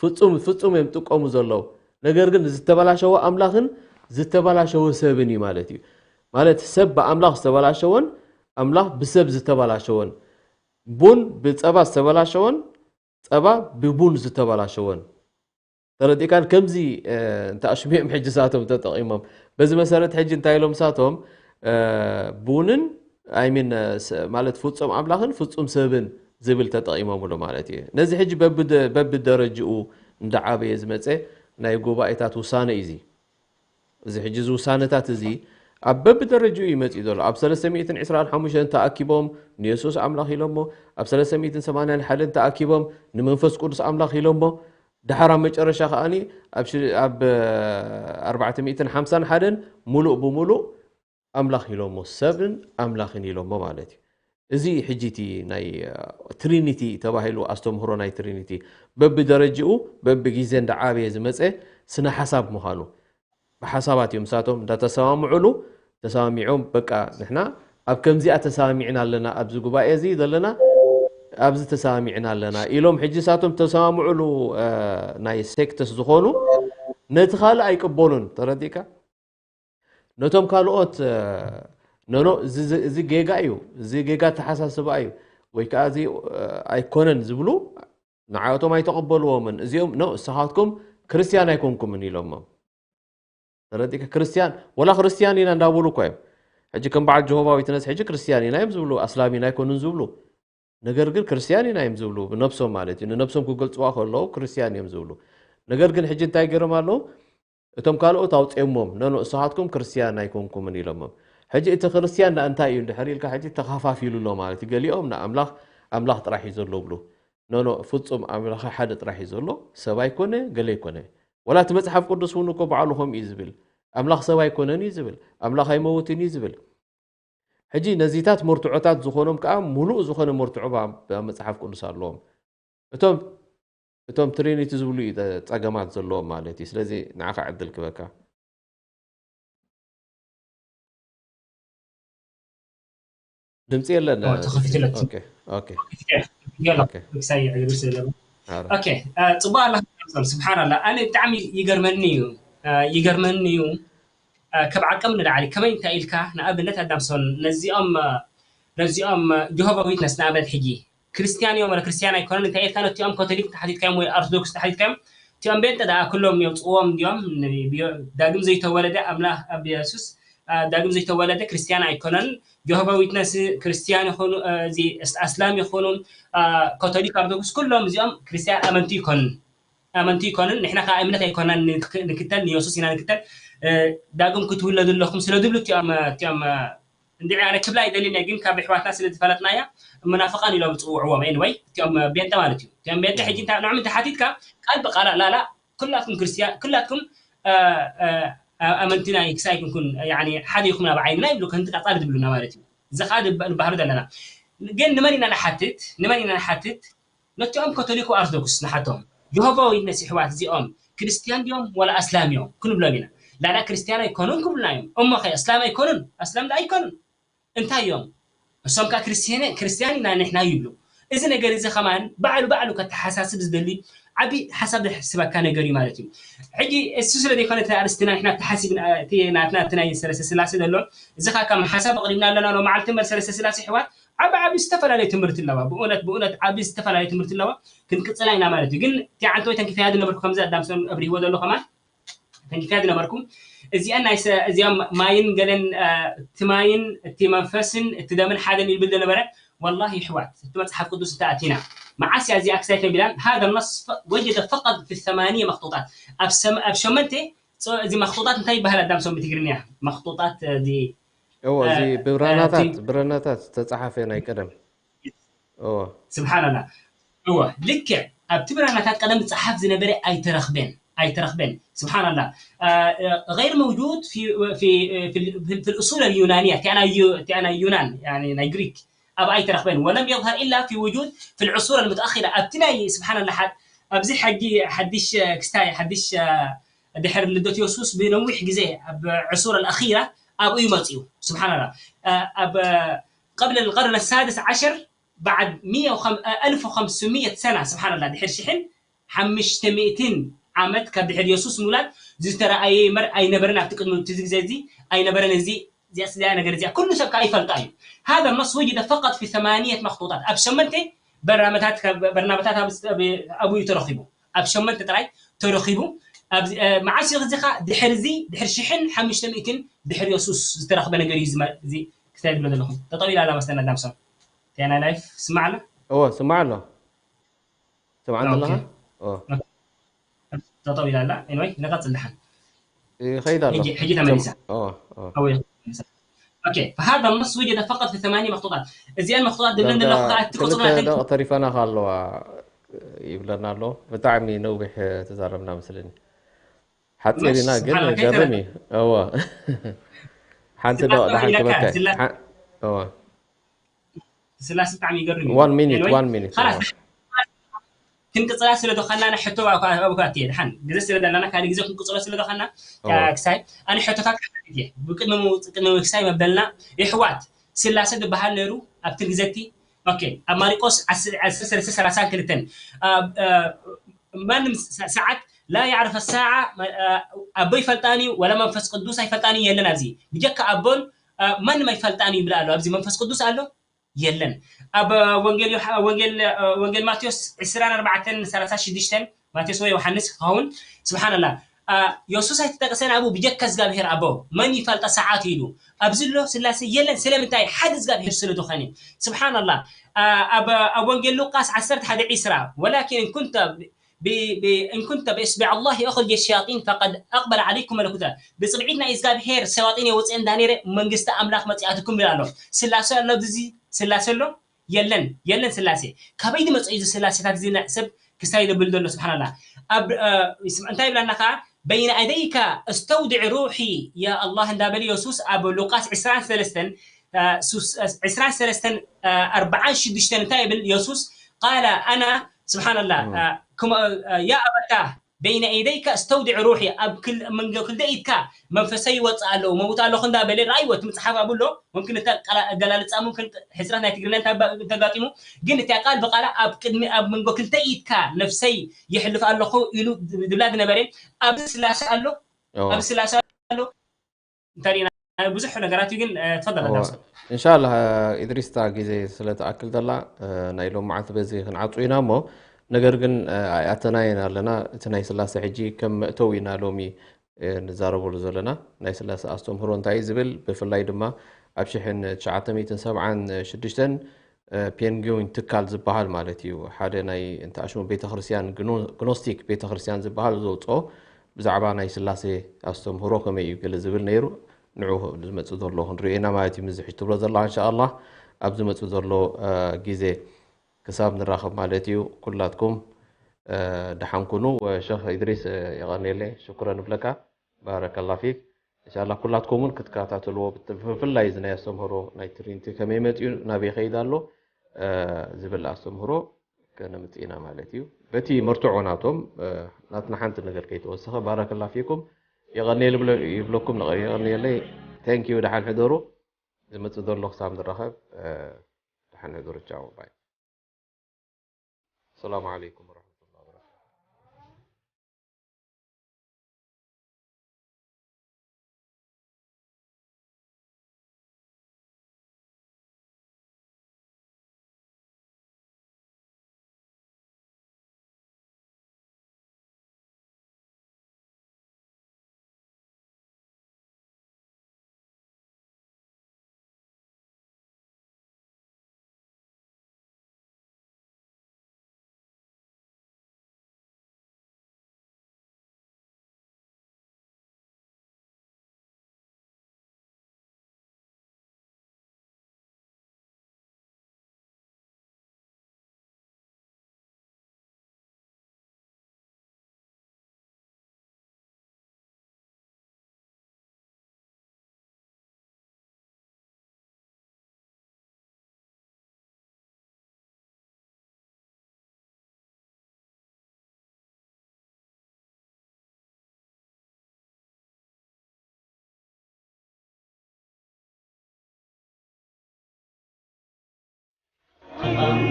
ፍጹም ፍጹም እዮም ጥቀሙ ዘለዉ። ነገር ግን ዝተበላሸወ ኣምላኽን ዝተበላሸወ ሰብን እዩ ማለት እዩ። ማለት ሰብ ብኣምላኽ ዝተበላሸወን ኣምላኽ ብሰብ ዝተበላሸወን፣ ቡን ብጸባ ዝተበላሸወን ጸባ ብቡን ዝተበላሸወን። ተረዲእካን? ከምዚ እንተኣሽሚኦም ሕጂ ሳቶም ተጠቒሞም። በዚ መሰረት ሕጂ እንታይ ኢሎም ሳቶም ቡንን ኣይሚን ማለት ፍጹም ኣምላኽን ፍጹም ሰብን ዝብል ተጠቒሞምሉ ማለት እዩ። ነዚ ሕጂ በብደረጅኡ እንዳዓበየ ዝመፀ ናይ ጉባኤታት ውሳነ እዩ። እዚ ሕጂ እዚ ውሳነታት እዚ ኣብ በብደረጅኡ እዩ መፂኡ ዘሎ። ኣብ ሰለስተ ሚእትን ዕስራን ሓሙሽተን ተኣኪቦም ንየሱስ ኣምላኽ ኢሎሞ፣ ኣብ ሰለስተ ሚእትን ሰማንያን ሓደን ተኣኪቦም ንመንፈስ ቅዱስ ኣምላኽ ኢሎሞ፣ ደሓር ኣብ መጨረሻ ከዓኒ ኣብ ሽ- ኣብ ኣርባዕተ ሚእትን ሓምሳን ሓደን ሙሉእ ብሙሉእ ኣምላኽ ኢሎሞ፣ ሰብን ኣምላኽን ኢሎሞ ማለት እዩ። እዚ ሕጂ እቲ ናይ ትሪኒቲ ተባሂሉ ኣስተምህሮ ናይ ትሪኒቲ በብደረጅኡ በብግዜ እንዳዓበየ ዝመፀ ስነ ሓሳብ ምዃኑ ብሓሳባት እዮም ንሳቶም እንዳተሰማምዑሉ ተሰማሚዖም በቃ ንሕና ኣብ ከምዚኣ ተሰማሚዕና ኣለና ኣብዚ ጉባኤ እዚ ዘለና ኣብዚ ተሰማሚዕና ኣለና ኢሎም ሕጂ ንሳቶም ተሰማምዑሉ ናይ ሴክተስ ዝኾኑ ነቲ ካልእ ኣይቅበሉን ተረዲእካ ነቶም ካልኦት ኖኖ እዚ ጌጋ እዩ እዚ ጌጋ ተሓሳስባ እዩ ወይ ከዓ እዚ ኣይኮነን ዝብሉ ንዓቶም ኣይተቐበልዎምን እዚኦም ኖ እሳኻትኩም ክርስትያን ኣይኮንኩምን ኢሎሞም ተረዲእካ ክርስትያን ወላ ክርስትያን ኢና እንዳበሉ እኮ እዮም ሕጂ ከም በዓል ጀሆባ ዊትነስ ሕጂ ክርስትያን ኢና እዮም ዝብሉ ኣስላም ኢና ኣይኮኑን ዝብሉ ነገር ግን ክርስትያን ኢና እዮም ዝብሉ ብነብሶም ማለት እዩ ንነብሶም ክገልፅዋ ከለዉ ክርስትያን እዮም ዝብሉ ነገር ግን ሕጂ እንታይ ገይሮም ኣለዉ እቶም ካልኦት ኣውፅኦሞም ነኖ እሳኻትኩም ክርስትያን ኣይኮንኩምን ኢሎሞም ሕጂ እቲ ክርስትያን ዳ እንታይ እዩ እንድሕር ኢልካ ሕጂ ተኻፋፊሉ ኣሎ ማለት እዩ ገሊኦም ንኣምላኽ ኣምላኽ ጥራሕ እዩ ዘሎ ብሉ ኖኖ ፍፁም ኣምላኽ ሓደ ጥራሕ እዩ ዘሎ ሰብ ኣይኮነ ገለ ኣይኮነ ወላ እቲ መፅሓፍ ቅዱስ እውን እኮ ባዕሉ ከምኡ እዩ ዝብል ኣምላኽ ሰብ ኣይኮነን እዩ ዝብል ኣምላኽ ኣይመውትን እዩ ዝብል ሕጂ ነዚታት መርትዖታት ዝኾኖም ከዓ ሙሉእ ዝኾነ መርትዖ መፅሓፍ ቅዱስ ኣለዎም እቶም እቶም ትሪኒቲ ዝብሉ እዩ ፀገማት ዘለዎም ማለት እዩ ስለዚ ንዓኻ ዕድል ክበካ ድምፂ የለን ተኸፊትለት ክሳይ ዕግርስ ዘለቡ ኦኬ ጽቡቅ ኣላ ስብሓን ኣላ ኣነ ብጣዕሚ ይገርመኒ እዩ ይገርመኒ እዩ ካብ ዓቀም ንላዕሊ ከመይ እንታይ ኢልካ ንኣብነት ኣዳምሶን ነዚኦም ነዚኦም ጆሆባ ዊትነስ ንኣብነት ሕጂ ክርስትያን እዮም ወላ ክርስትያን ኣይኮነን እንታይ ኢልካ ነቲኦም ኮቶሊክ ተሓቲትካዮም ወይ ኣርቶዶክስ ተሓቲትካዮም እቲኦም ቤንጠ ደኣ ኩሎም የውፅዎም እንዲዮም ዳግም ዘይተወለደ ኣምላኽ ኣብ የሱስ ዳግም ዘይተወለደ ክርስትያን ኣይኮነን ጆሆባ ዊትነስ ክርስትያን ይኹኑ እዚ ኣስላም ይኹኑ ኮቶሊክ ኣርቶዶክስ ኩሎም እዚኦም ክርስትያን ኣመንቲ ይኮኑን ኣመንቲ ይኮኑን ንሕና ከዓ እምነት ኣይኮናን ንክተል ንየሱስ ኢና ንክተል ዳግም ክትውለዱ ኣለኹም ስለ ዝብሉ እቲኦም እቲኦም እንዲዕ ኣነ ክብላ ኣይደልን እየ ግን ካብ ኣሕዋትና ስለ ዝፈለጥናያ መናፍቃን ኢሎም ዝፅውዕዎም ኤንወይ እቲኦም ቤንጠ ማለት እዩ እቲኦም ቤንጠ ሕጂ ንዕም እንተሓቲትካ ቃል ብቃል ላላ ኩላትኩም ክርስትያን ኩላትኩም ኣመንቲ ናይ ክሳይ ክንኩን ሓደ ይኹም ናብ ዓይንና ይብሉ ከምቲ ቀፃሊ ዝብሉና ማለት እዩ እዚ ከዓ ንባህሉ ዘለና ግን ንመን ኢና ንሓትት ንመን ኢና ንሓትት ነቲኦም ኮቶሊክ ኣርቶዶክስ ንሓቶም ጆሆባ ዊትነስ ይሕዋት እዚኦም ክርስትያን ድዮም ወላ ኣስላም እዮም ክንብሎም ኢና ላላ ክርስትያን ኣይኮኑን ክብሉና እዮም እሞ ኸ ኣስላም ኣይኮኑን ኣስላም ዳ ኣይኮኑን እንታይ እዮም እሶም ከዓ ክርስትያን ኢና ንሕና ይብሉ እዚ ነገር እዚ ከማን ባዕሉ ባዕሉ ከተሓሳስብ ዝደሊ ዓቢ ሓሳብ ዘሕስበካ ነገር እዩ ማለት እዩ ሕጂ እሱ ስለ ዘይኮነ እቲ ኣርስትና ንሕና ተሓሲብ ናትና እቲ ናይ ሰለስተ ስላሴ ዘሎ እዚ ከዓ ከም ሓሳብ ኣቅሪብና ኣለና ሎ መዓልቲ እምበር ሰለስተ ስላሴ ሕዋት ዓቢ ዓቢ ዝተፈላለዩ ትምህርቲ ኣለዋ ብእውነት ብእውነት ዓቢ ዝተፈላለዩ ትምህርቲ ኣለዋ ክንቅፅላ ኢና ማለት እዩ ግን እቲ ዓንተወይ ተንኪፈያ ዝነበርኩ ከምዚ ኣዳምሶን ኣብሪህዎ ዘሎ ከማን ተንኪፈያ ዝነበርኩ እዚኣን ናይ እዚኦም ማይን ገለን እቲ ማይን እቲ መንፈስን እቲ ደምን ሓደን ይብል ዝነበረ والله ይሕዋት እቲ መፅሓፍ ቅዱስ እንተኣቲና መዓስ እያ እዚኣ ክሳይ ተቢላን هذا النص وجد فقط في الثمانية مخطوطات ኣብ ሸመንተ እዚ መክጡጣት እንታይ ይበሃል ኣዳም ሰው ብትግርኛ መክጡጣት እዚ እዎ እዚ ብብራናታት ብራናታት ዝተፀሓፈ ናይ ቀደም እዎ ስብሓንላ እዎ ልክዕ ኣብቲ ብራናታት ቀደም ዝፀሓፍ ዝነበረ ኣይተረኽበን ኣይተረኽበን ስብሓንላ غير موجود في في في الأصول اليونانية تي أنا تي أنا يونان يعني ናይ ግሪክ ኣብ ኣይተረኽበን ولم يظهر إلا في وجود في العصور المتأخرة ኣብቲ ናይ ስብሓንላ ኣብዚ ሕጂ ሓድሽ ክስታይ ሓድሽ ድሕሪ ልደት የሱስ ብነዊሕ ግዜ ኣብ ዕሱር ኣልኣኺራ ኣብኡ እዩ መፅኡ ስብሓንላ ኣብ قبل القرن السادس عشر بعد ألف وخمسمية سنة سبحان الله ድሕሪ ሽሕን ሓምሽተ ሚእትን ዓመት ካብ ድሕሪ የሱስ ምውላድ ዝተረኣየ እምበር ኣይነበረን ኣብቲ ቅድሚ እቲ ግዜ እዚ ኣይነበረን እዚ እዚኣ ስዚኣ ነገር እዚኣ ኩሉ ሰብ ከዓ ይፈልጣ እዩ هذا النص وجد فقط في ثمانية مخطوطات ኣብ ሸመንተ በርናመታት በርናመታት ኣብኡ እዩ ተረኺቡ ኣብ ሸመንተ ጥራይ ተረኺቡ መዓስ እዩ እዚ ከዓ ድሕሪ እዚ ድሕሪ ሽሕን ሓምሽተ ሚእትን ድሕሪ የሱስ ዝተረኽበ ነገር እዩ እዚ ክሳይ ዝብሎ ዘለኹ ጠጠው ኢላ ኣላ መስተና ዳምሶን ቴና ላይፍ ስማዕ ኣላ እዎ ስማዕ ኣሎ ስማዕ ኣለኻ ጠጠው ኢላ ኣላ ኤንወይ ንቐፅል ድሓን ይኸይድ ኣሎ ሕጂ ተመሊሳ ኦኬ፣ فهذا النص وجد فقط في ثمانية مخطوطات. እዚአን መኽጡጣት ድብለን ዘለኹ ከዓ እቲ ቁፅሪ ናተን ተሪፋና ኣለዋ ይብለና ኣሎ። ብጣዕሚ ነዊሕ ተዛረብና መስለኒ። ሓፂር ኢና ግን ገርም እዩ። እወ። ሓንቲ ዶ ደሓን ክበካ። እወ። ስላሴ ብጣዕሚ ይገርም እዩ። One minute, one minute. ክንቅፅላ ስለ ዝኾንና፣ ሕቶ ኣብካ ትየ ድሓን ግዜ ስለ ዘለና ካልእ ግዜ ክንቅፅሎ ስለ ዝኾንና፣ ክሳይ ኣነ ሕቶታት ክሓትት እየ። ብቅድሚ ምውፅእ ቅድሚ ክሳይ መበልና የሕዋት ስላሴ ዝበሃል ነይሩ ኣብቲ ግዜ እቲ። ኦኬ፣ ኣብ ማሪቆስ ዓሰርተ ሰለስተ ሰላሳ ክልተን ማንም ሰዓት ላ ያዕርፈ ሳዓ፣ ኣቦ ይፈልጣን እዩ ወላ መንፈስ ቅዱስ ኣይፈልጣን እዩ የለን ኣብዚ ብጀካ ኣቦን ማንም ኣይፈልጣን እዩ ይብል ኣሎ። ኣብዚ መንፈስ ቅዱስ ኣሎ የለን። ኣብ ወንጌል ዮሃ- ወንጌል ወንጌል ማቴዎስ ዕስራን ኣርባዕተን ሰላሳ ሽዱሽተን ማቴዎስ ወይ ዮሃንስ ክኸውን ስብሓንላ የሱስ ኣይተጠቀሰን ኣብኡ ብጀካ እግዚኣብሄር ኣቦ መን ይፈልጣ ሰዓት ኢሉ ኣብዚ ኣሎ ስላሴ የለን። ስለምንታይ ሓደ እግዚኣብሄር ስለ ዝኾነ ስብሓንላ ኣብ ወንጌል ሉቃስ ዓሰርተ ሓደ ዕስራ ወላኪን እንኩንተ إن كنت بإصبع الله أخرج الشياطين فقد أقبل عليكم ملكوت ብፅብዒት ናይ እግዚኣብሄር ሸያጢን የውፅኤ እንዳነይረ መንግስቲ ኣምላኽ መፅኣትኩም ይብል ኣሎ። ስላሴ ኣሎ ብዚ ስላሴ ኣሎ የለን የለን ስላሴ ካበይ ዝመፀ እዩ ስላሴታት እዚ ሰብ ክሳይ ዘብል ዘሎ ስብሓንላ ኣብ እንታይ ይብላና ከዓ بين يديك أستودع روحي يا الله እንዳበለ የሱስ ኣብ ሉቃስ ዕስራን ሰለስተን ዕስራን ሰለስተን ኣርባዓን ሽዱሽተን እንታይ ይብል የሱስ قال أنا سبحان الله يا أبتاه بين يديك أستودع روحي ኣብ ክል መንጎ ክልተ ኢድካ መንፈሰይ ይወፅእ ኣለዎ መውት ኣለኹ እንዳበለ ራእይዎ እቲ መፅሓፍ ኣብሎ ممكن እታ ኣገላልፃ ممكن ሕፅረት ናይ ትግርኛ እንተጋጢሙ ግን እቲያ ቃል ብቃላ ኣብ ቅድሚ ኣብ መንጎ ክልተ ኢድካ ነፍሰይ ይሕልፍ ኣለኹ ኢሉ ድብላ ዝነበረ ኣብ ስላሴ ኣሎ ኣብ ስላሴ ኣሎ ብዙሕ ነገራት እዩ ግን ተፈደለ ዳስ እንሻላ ኢድሪስታ ግዜ ስለ ትኣክል ዘላ ናይ ሎም መዓልቲ በዚ ክንዓፁ ኢና እሞ ነገር ግን ኣይኣተናየን ኣለና እቲ ናይ ስላሴ ሕጂ ከም መእተው ኢና ሎሚ ንዛረበሉ ዘለና ናይ ስላሴ ኣስተምህሮ እንታይ እዩ ዝብል ብፍላይ ድማ ኣብ ሽሕን ትሽዓተ ሚእትን ሰብዓን ሽዱሽተን ፒንግዮን ትካል ዝበሃል ማለት እዩ ሓደ ናይ እንተኣሽሙ ቤተክርስትያን ግኖስቲክ ቤተክርስትያን ዝበሃል ዘውፅኦ ብዛዕባ ናይ ስላሴ ኣስተምህሮ ከመይ እዩ ገለ ዝብል ነይሩ ንዑ ዝመፅእ ዘሎ ክንሪኦ ኢና ማለት እዩ ምዝሕጅ ትብሎ ዘለኻ እንሻ ኣላህ ኣብ ዝመፅእ ዘሎ ግዜ ክሳብ ንራኸብ ማለት እዩ ኩላትኩም ደሓን ኩኑ ሸኽ ኢድሪስ የቐንየለይ ሽኩረን እብለካ ባረከላ ፊክ እንሻላ ኩላትኩም እውን ክትከታተልዎ ብፍላይ እዚ ናይ ኣስተምህሮ ናይ ትሪንቲ ከመይ መፅኡ ናበይ ከይድ ኣሎ ዝብል ኣስተምህሮ ከነምፅእ ኢና ማለት እዩ በቲ መርትዖ ናቶም ናትና ሓንቲ ነገር ከይተወሰኸ ባረከላ ፊኩም የቐንየ ይብለኩም የቐንየለይ thank you ደሓን ሕደሩ ዝመፅእ ዘሎ ክሳብ ንራኸብ ደሓን ሕደሩ ቻው ባይ ሰላም ዓለይኩም ወረሕመቱላሂ ወበረካቱ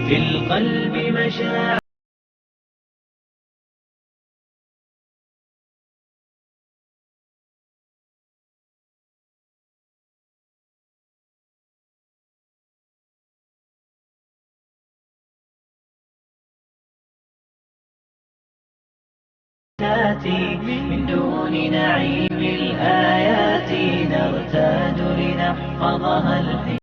في القلب مشاعر من دون نعيم الآيات نرتاد لنحفظها الحين